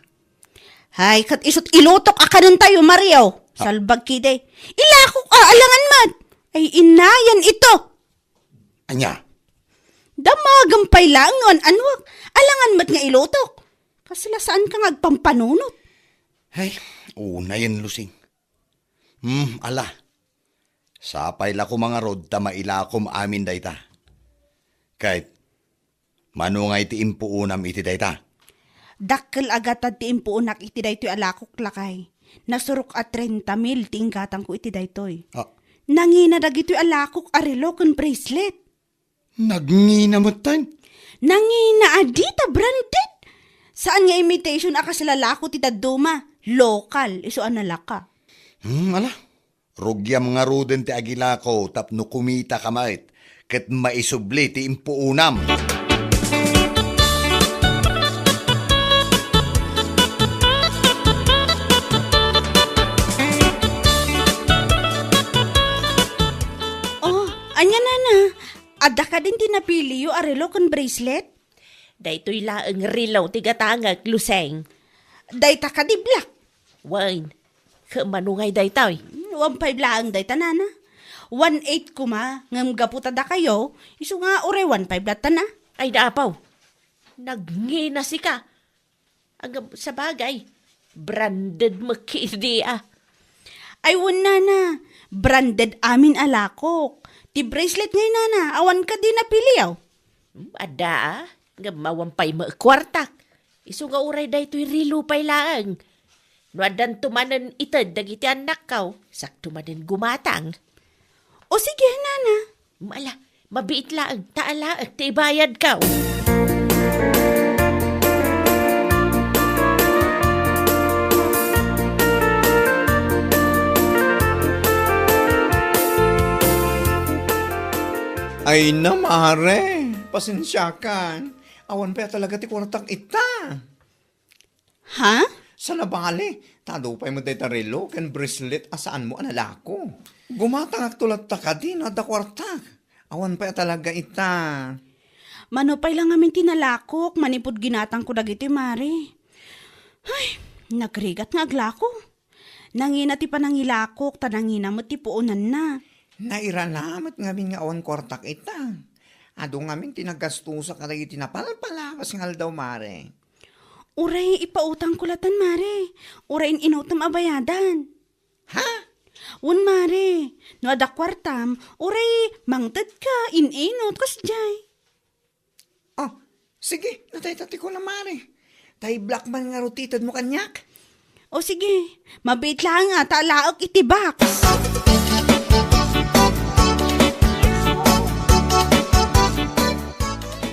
Hay, ket isu't ilutok a kanentayo, Mario. Ah. Salbag kidi. Ilakok a, alangan met. Ay, inayan ito. Ania? Damagem pay laeng no an-anuak. Alangan met nga ilutok. Kasla saanka nga agpampanunot. Ay, unayen, Lusing. Hmm, ala. Sapay la koma ngarud ta mailakom amin dayta. Ket, mano ngay ti impuonam iti dayta? Dakkel a gatad ti impuonak iti daytoy a lakok, lakay. Nasurok a trenta mil ti inggatangko iti daytoy. Ah. Nangina dagitoy a lakok a relo ken bracelet. Nagngina metten? Nangina a dita branded. Saan nga imitation a kasla lako ti dadduma. Lokal, isu a nalaka. Hmm, ala. Rugiam ngaruden ti agilako tapno kumitaka met ket maisubli ti impuonam. Oh, ania, nana? Adda kadin ti napiliyo a relo ken bracelet? Daytoy laeng relo ti gatangek, Lusing. Dayta kadi black? Wen, ket mano ngay daytoy? Hmm, one five laeng dayta, nana. One eight koma, ngem gapu ta dakayo, isu nga uray one five latta na. Ay, naapaw. Nagngina sika. Agab-, sabagay, branded met ketdi a. Ay, wen, nana, branded amin a lakok. Ti bracelet ngay, nana, awan kadi napiliyo? Hmm, adda a, ngem awan pay met kuartak. Isu nga uray daytoy relo pay laeng. No addanto manen ited dagiti annakko, sakto manen gumatang. O sige, nana. Ala, mabiit laeng, ta alaek ti ibayadko. Ay na, mare, pasensiakan. Awan pay a talaga ti kuartak ita. Ha? Saan a bale, ta adu pay met dayta relo ken bracelet a saanmo a nalako. Gumatangakto latta kadi no adda kuartak. Awan pay a talaga ita. Mano pay la ngamin ti nalakok manipud ginatangko dagiti, mare. Ay, nagrigat nga aglako. Nangina ti panangilakok, ta nangina met ti puonanna. Nairana met ngamin nga awan kuartak ita. Adu ngamin ti naggastosak kadagiti napalpalabas nga aldaw, mare. Uray ipautangko latan, mare. Uray in-inutem a bayadan. Ha? Wen, mare. No adda kuartam, uray mangtedka, in-inut, kasdiay. Oh, Sige, natay ta ti kuna, Mare. Tay black man ngarud ti itedmo kaniak. O sige, mabiit laeng a ta alaek iti box.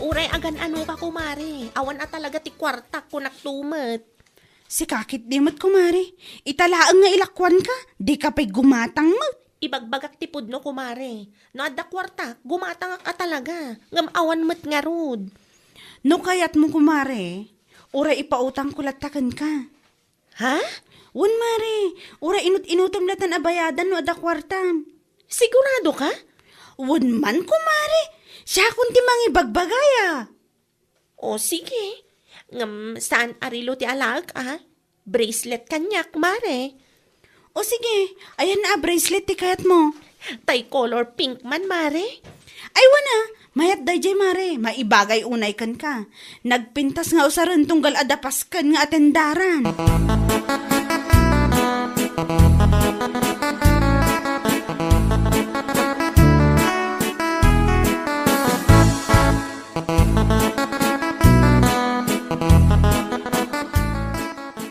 Uray agan-anoka, kumare. Awan a talaga ti kuartak, kunak tumet. Sika ketdi met, kumare. Ita laeng nga ilakuanka, dika pay gumatang met. Ibagbagak ti pudno, kumare. No adda kuartak, gumatangak a talaga. Ngem awan met ngarud. No kayatmo, kumare, uray ipautangko latta kenka. Ha? Wen, mare, uray inut-inutem latta a bayadan no adda kuartam. Sigurado ka? Wen man, kumare. Siakon ti mangibagbagaya. O, sige. Ngem saan a relo ti alaek, a? Bracelet kaniak, mare. O, sige. Ayan a bracelet ti kayatmo. Tay color pink man, mare. Ay, wen a. Mayat daydiay, mare. Maibagay unay kenka. Nagpintas nga usaren tunggal adda pasken nga atendaran.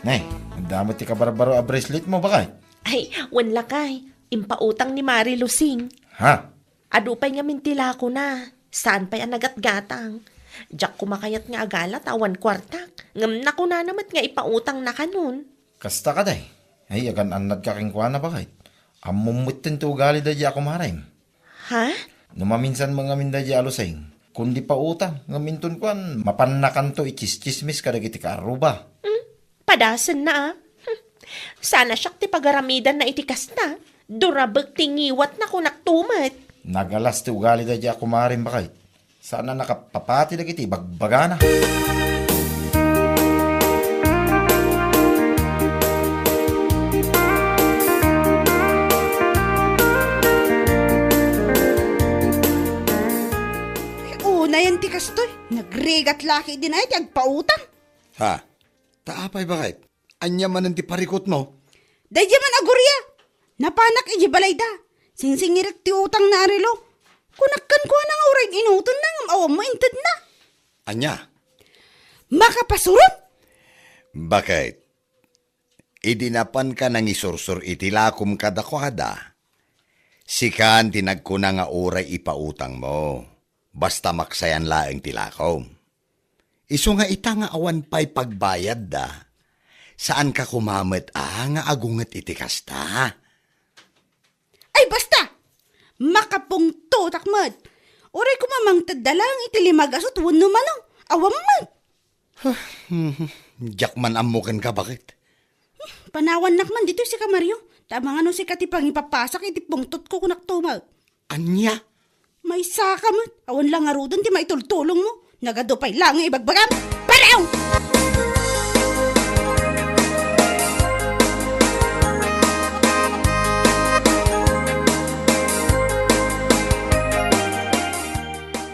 Nay, adda met ti kabarbaro a bracelet mo, bakay? Ay, wen lakay. Impautang ni Mari Lusing. Ha? Adu pay ngamin ti lakona. Saan pay a nagatgatang. Diak koma kayat nga agala ta awan kuartak. Ngem nakunana met nga ipautangna kanon. Kasta kadi? Ay, agan-annadka kenkuana, bakay? Ammom metten ti ugali daydiay a kumarem. Ha? No maminsan met ngamin daydiay a Lusing, kundi pautang, ngem inton kuan, mapannakanto ichischismis kadagiti kaarruba. Hmm? Padasenna, a. Hmm. Saan a siak ti pagaramidanna iti kasta. Durabek ti ngiwatna, kunak tumet. Nagalas ti ugali daydiay a kumarem, bakay. Saan a nakapapati dagiti ibagbagana. Unayen ti kastoy, nagrigat la ketdin ay ti agpautang. Ha? Ta apay, bakay? Ania manen ti parikutmo? Daydiay man a Guria. Napanak idiay balayda. Singsingirek ti utangna a relo. Kunak kenkuana nga uray inutenna ngem awan met intedna. Ania? Makapasurom? Bakay? Idi napanka nangisursor iti lakom kadakuada, sikan ti nagkuna nga uray ipautangmo. Basta maksayan laeng ti lakom. Isu nga ita nga awan pay pagbayadda, saanka koma met a nga agunget iti kasta? Ay, basta! Makapungtotak met! Uray koma mangtedda laeng iti lima gasut wenno manong, awan met! Diak man ammo kenka, bakay. Panawannak man ditoy sika, Mario. Ta amangan no sika ti pangipapasak iti pungtotko, kunak tumet. Ania? Maysaka met. Awan la ngaruden ti maitultulongmo. Nagadu pay laeng nga ibagbagam. Paraw!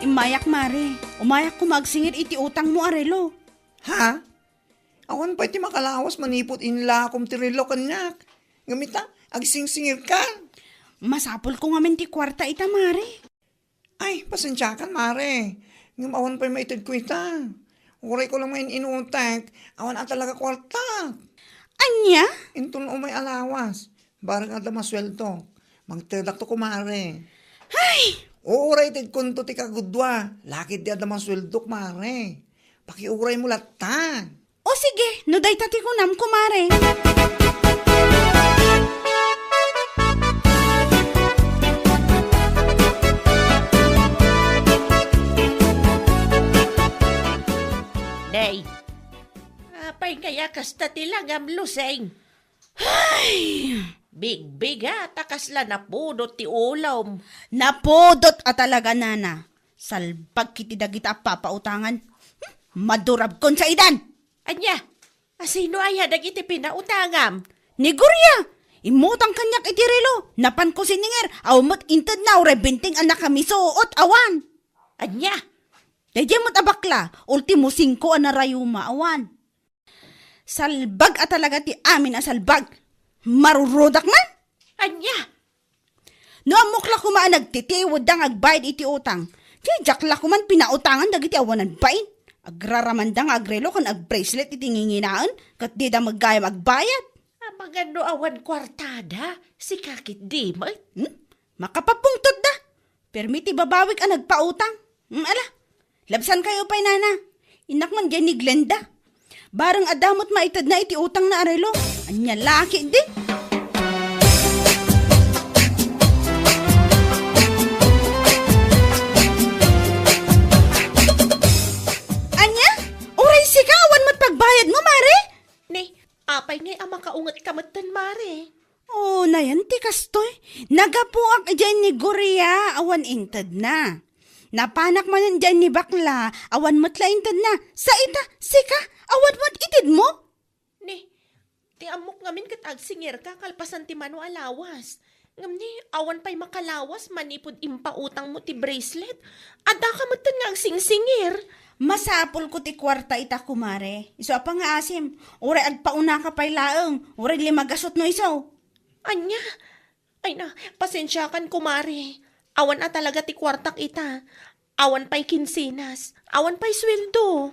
Immayak, Mare. Umayak koma agsingir iti utangmo a relo. Ha? Awan pay ti makalawas manipud inlakom ti relo kaniak. Ngem ita, agsingsingirkan. Masapulko ngamin ti kuarta ita, Mare. Ay, pasensiakan, Mare. Ngem awan pay maitedko ita. Urayko la nga in-inutek, awan a talaga kuartak. Ania? Inton umay a lawas, bareng adda masueldok, mangtedakto, kumare. Ay! Uray itedkonto ti kagudua, laketdi adda masueldok, mare. Pakiuraymo latta. O sige, no dayta ti kunam, kumare. Day, apay kaya kasta ti langam, Lusing? Ay! Bigbigat a kasla napudot ti ulom. Napudot a talaga, nana. Salbag iti dagita a papautangan. Hmm, madurabkon saidan! Ania? Asino aya dagiti pinautangam? Ni Gloria! Immutang kaniak iti relo. Napanko siningir, awan met intedna, uray benteng a nakamisuot, awan. Ania? Daydiay met a bakla, ultimo singko a narayuma, awan. Salbag a talaga ti amin a salbag. Marurudak man? Ania? No ammok la koma a nagtitiwedda nga agbayad iti utang, diak la koman pinautangan dagiti awanan bain. Agraramanda nga agrelo ken agbracelet iti nginginaen, ket dida met gayam agbayad. Amangan no awan kuartada, sika ketdi met. Hmm? Makapapungtotda. Permi ti babawik a nagpautang. Hmm, ala. Labsankayo pay, nana. Innak man diay ni Glenda. Bareng adda met maitedna iti utangna a relo. Ania la ketdi? Ania? Uray sika, awan met pagbayadmo, Mare? Ni, apay ngay a makaungetka metten, Mare? Oh, nayan ti kastoy. Nagapuak idiay ni Goria, awan intedna. Napanak manen idiay ni Bakla, awan met la intedna. Sa ita, sika, awan met itedmo? Ni, ti ammok ngamin ket agsingirka kalpasan ti mano a lawas. Ngem ni, awan pay makalawas manipud impautangmo ti bracelet. Addaka metten nga agsingsingir. Masapulko ti kuarta ita, kumare. Isu a pangaasim, uray agpaunaka pay laeng, uray lima gasutno isu. Ania? Ay na, pasensiakan, kumare. Awan a talaga ti kuartak ita. Awan pay kinsenas. Awan pay sueldo.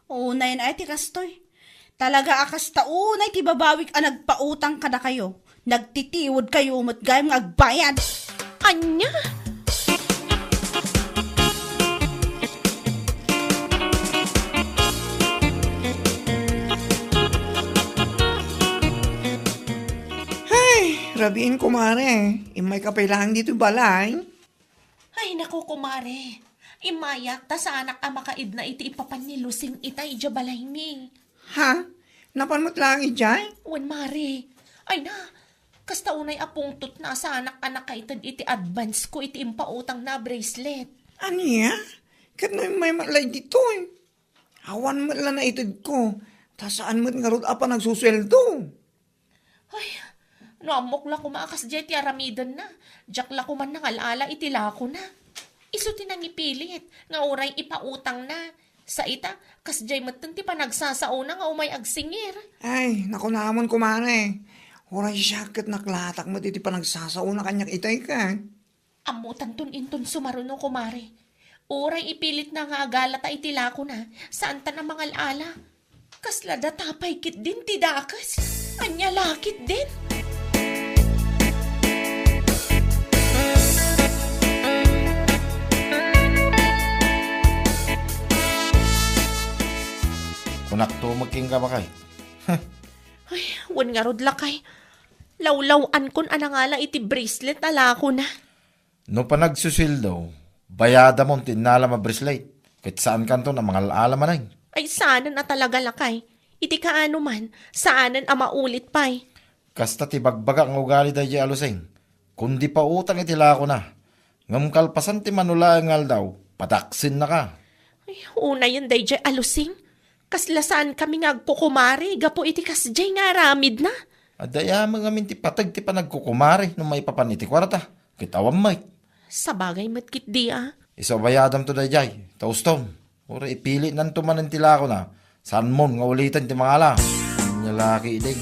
Unayen ay ti kastoy. Talaga a kasta unay ti babawik a nagpautang kadakayo. Nagtitiwedkayo met gayam nga agbayad. Ania? Hay, rabiin, kumare. Immayka pay laeng ditoy balay. Ay, naku, kumare. Immayak ta saanak a makaidna iti ipapan ni Lusing ita idiay balaymi. Ha? Napan met laeng idiay? Wen, mare. Ay na, kasta unay a pungtotna a saanak a nakaited iti advance ko iti impautangna a bracelet. Ania? Ket no immay met la ditoy? Awan met la naitedko, ta saan met ngarud a panagsusueldo. Ay, no ammok la koma a kasdiay ti aramidenna, diak la koma nangal-ala iti lakona. Isu ti nangipilit nga uray ipautangna. Sa ita, kasdiay metten ti panagsasaona nga umay agsingir. Ay, nakunamon, kumare. Uray siak ket naklatak met iti panagsasaona kaniak itay ket. Ammotanton inton sumaruno, kumare. Uray ipilitna nga agalata iti lakona, saantan a mangal-ala. Kasla data pay ketdin ti dakes. Ania la ketdin? Kunakto met kenka, baket. Ay, wen ngarud, lakay. Lawlaw-ankon a nangala iti bracelet a lakona. No panagsusueldo, bayadamon ti innalam a bracelet, ket saankanton a mangal-ala manen. Ay, saanen a talaga, lakay. Iti kaano man, saanen a maulit pay. Kasta ti bagbagak nga ugali daydiay a Lusing. Kundi pautang iti lakona. Ngem kalpasan ti mano laeng nga aldaw, padaksennaka. Ay, unayen daydiay a Lusing. Kasla saankami nga agkukumare gapu iti kasdiay nga aramidna. Adda yamen ngamin ti pateg ti panagkukumare no maipapan iti kuarta, ket awan met. Sabagay met ketdi a. Isu a bayadamto daydiay, ta ustom. Uray ipilitnanto manen ti lakona, saanmon nga uliten ti mangala. Ania la ketdin?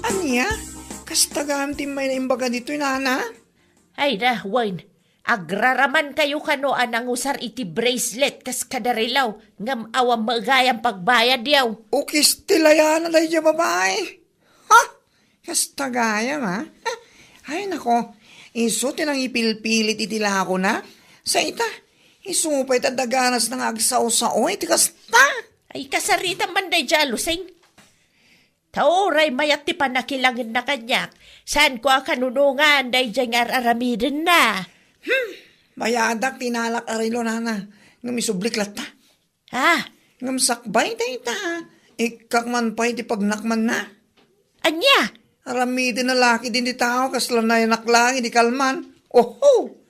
Ania? Kasta gayam ti immayna imbaga ditoy, nana? Ay na, wen, agraramankayo kano a nangusar iti bracelet kas kadarelaw, ngem awan met gayam pagbayadyo. Ukis ti layana daydiay a babai. Ha? Kasta gayam, ha? Ay, nako, isu ti nangipilpilit iti lakona. Sa ita, isu pay ta daganasna nga agsao-sao iti kasta. Ay, kasarita man daydiay a Lusing. Ta uray mayat ti pannakilangenna kaniak, saanko a kanunongan daydiay nga ar-aramidenna. Hmm, bayadak ti inalak a relo, nana, ngem isublik latta. Ah. Ngem sakbay dayta, ikkak man pay ti pagnakmanna. Ania? Aramidenna la ketdin ti tao kasla nayanak laeng idi kalman. Oho!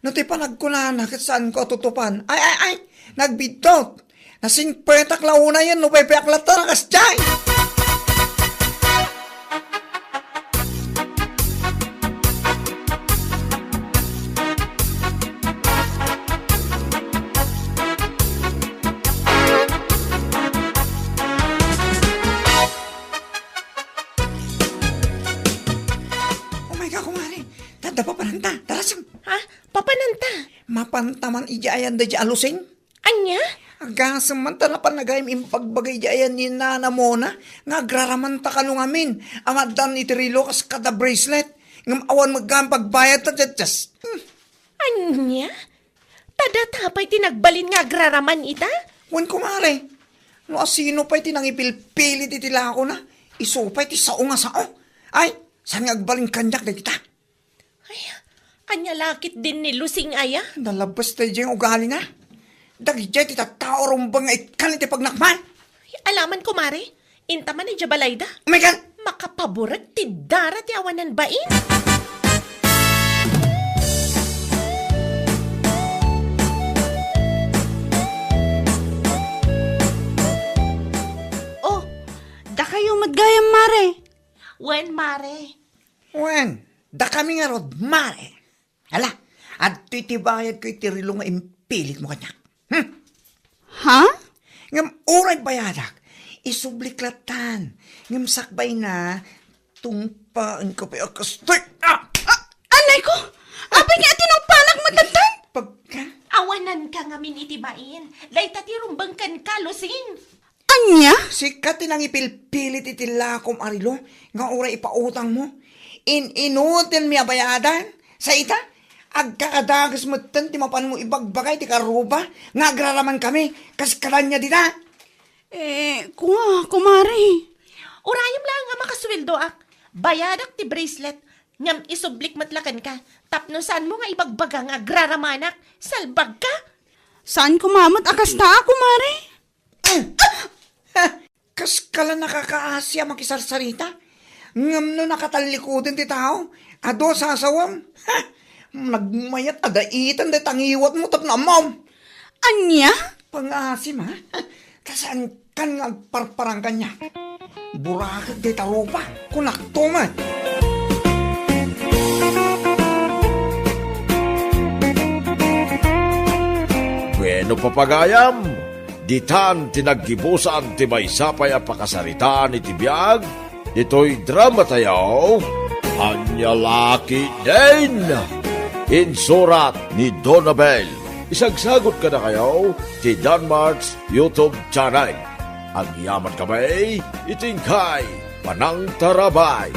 No ti panagkunana ket saanko a tutupan. Ay, ay, ay! Nagbiddut! Nasingpetak la unayen no paypayak latta a kasdiay! Ket anta man idiay ayan daydiay a lusing? Ania? Agasem man ta napan gayam imbagbaga idiay ayan ni Nana Mona nga agraramanta kano ngamin a maaddan iti relo kas kada bracelet. Ngem awan met gayam pagbayadta, just, just. Hmm. Ania? Ta data pay ti nagbalin nga agraraman ita? Wen, kumare. No asino pay ti nangipilpilit iti lakona, isu pay ti sao nga sao. Ay, saan nga agbalin kaniak dagita? Ay, ania la ketdin ni Lusing aya? Nalabas daydiay nga ugalina. Dagiti tattao rumbeng nga ikkan iti pagnakman. Ay, alaman, kumare. Inta man idiay balayda. Oh my God! Makapaburek ti dara ti awanan bain. Oh, dakayo met gayam, mare. Wen, mare. Wen, dakami ngarud, mare. Ala, adtoy ti bayadko iti relo nga impilitmo kaniak. Hmm? Ha? Ngem uray bayadak, isublik lattan. Ngem sakbayna, tungpaenko pay a kastoy. Ah! Ah! Anay ko! Apay nga tinungpanak met lattan? Pagka? Awananka ngamin iti bain. Dayta ti rumbeng kenka, Lusing. Ania? Sika ti nangipilpilit iti lakom a relo nga uray ipautangmo. In-inutenmi a bayadan. Sa ita, agkakadages metten ti mapanmo ibagbaga iti karuba nga agraramankami kas kadania dita. Eh, kua, kumare. Urayem laeng a makasueldoak. Bayadak ti bracelet, ngem isublik met la kenka. Tapno saanmo nga ibagbaga nga agraramanak. Salbagka! Saan koma met a kasta, kumare? Kaskala nakakaasi a makisarsarita. Ngem no nakatallikudan ti tao, adu a sasawem. Ha! Nagmayat a daitan dayta ngiwatmo tapno ammom. Ania? Pangasim, ha? Ta saankan nga agparparang kaniak. Burakek dayta rupa, kunakto met. Bueno, papagayam, ditan ti naggibusan ti maysa pay a pakasaritaan iti biag ditoy dramatayo, Ania La Ketdin. Insurat ni Donabel. Isagsagut kadakayo ti Danmart's YouTube channel. Agyamankami iti inkay panangtarabay.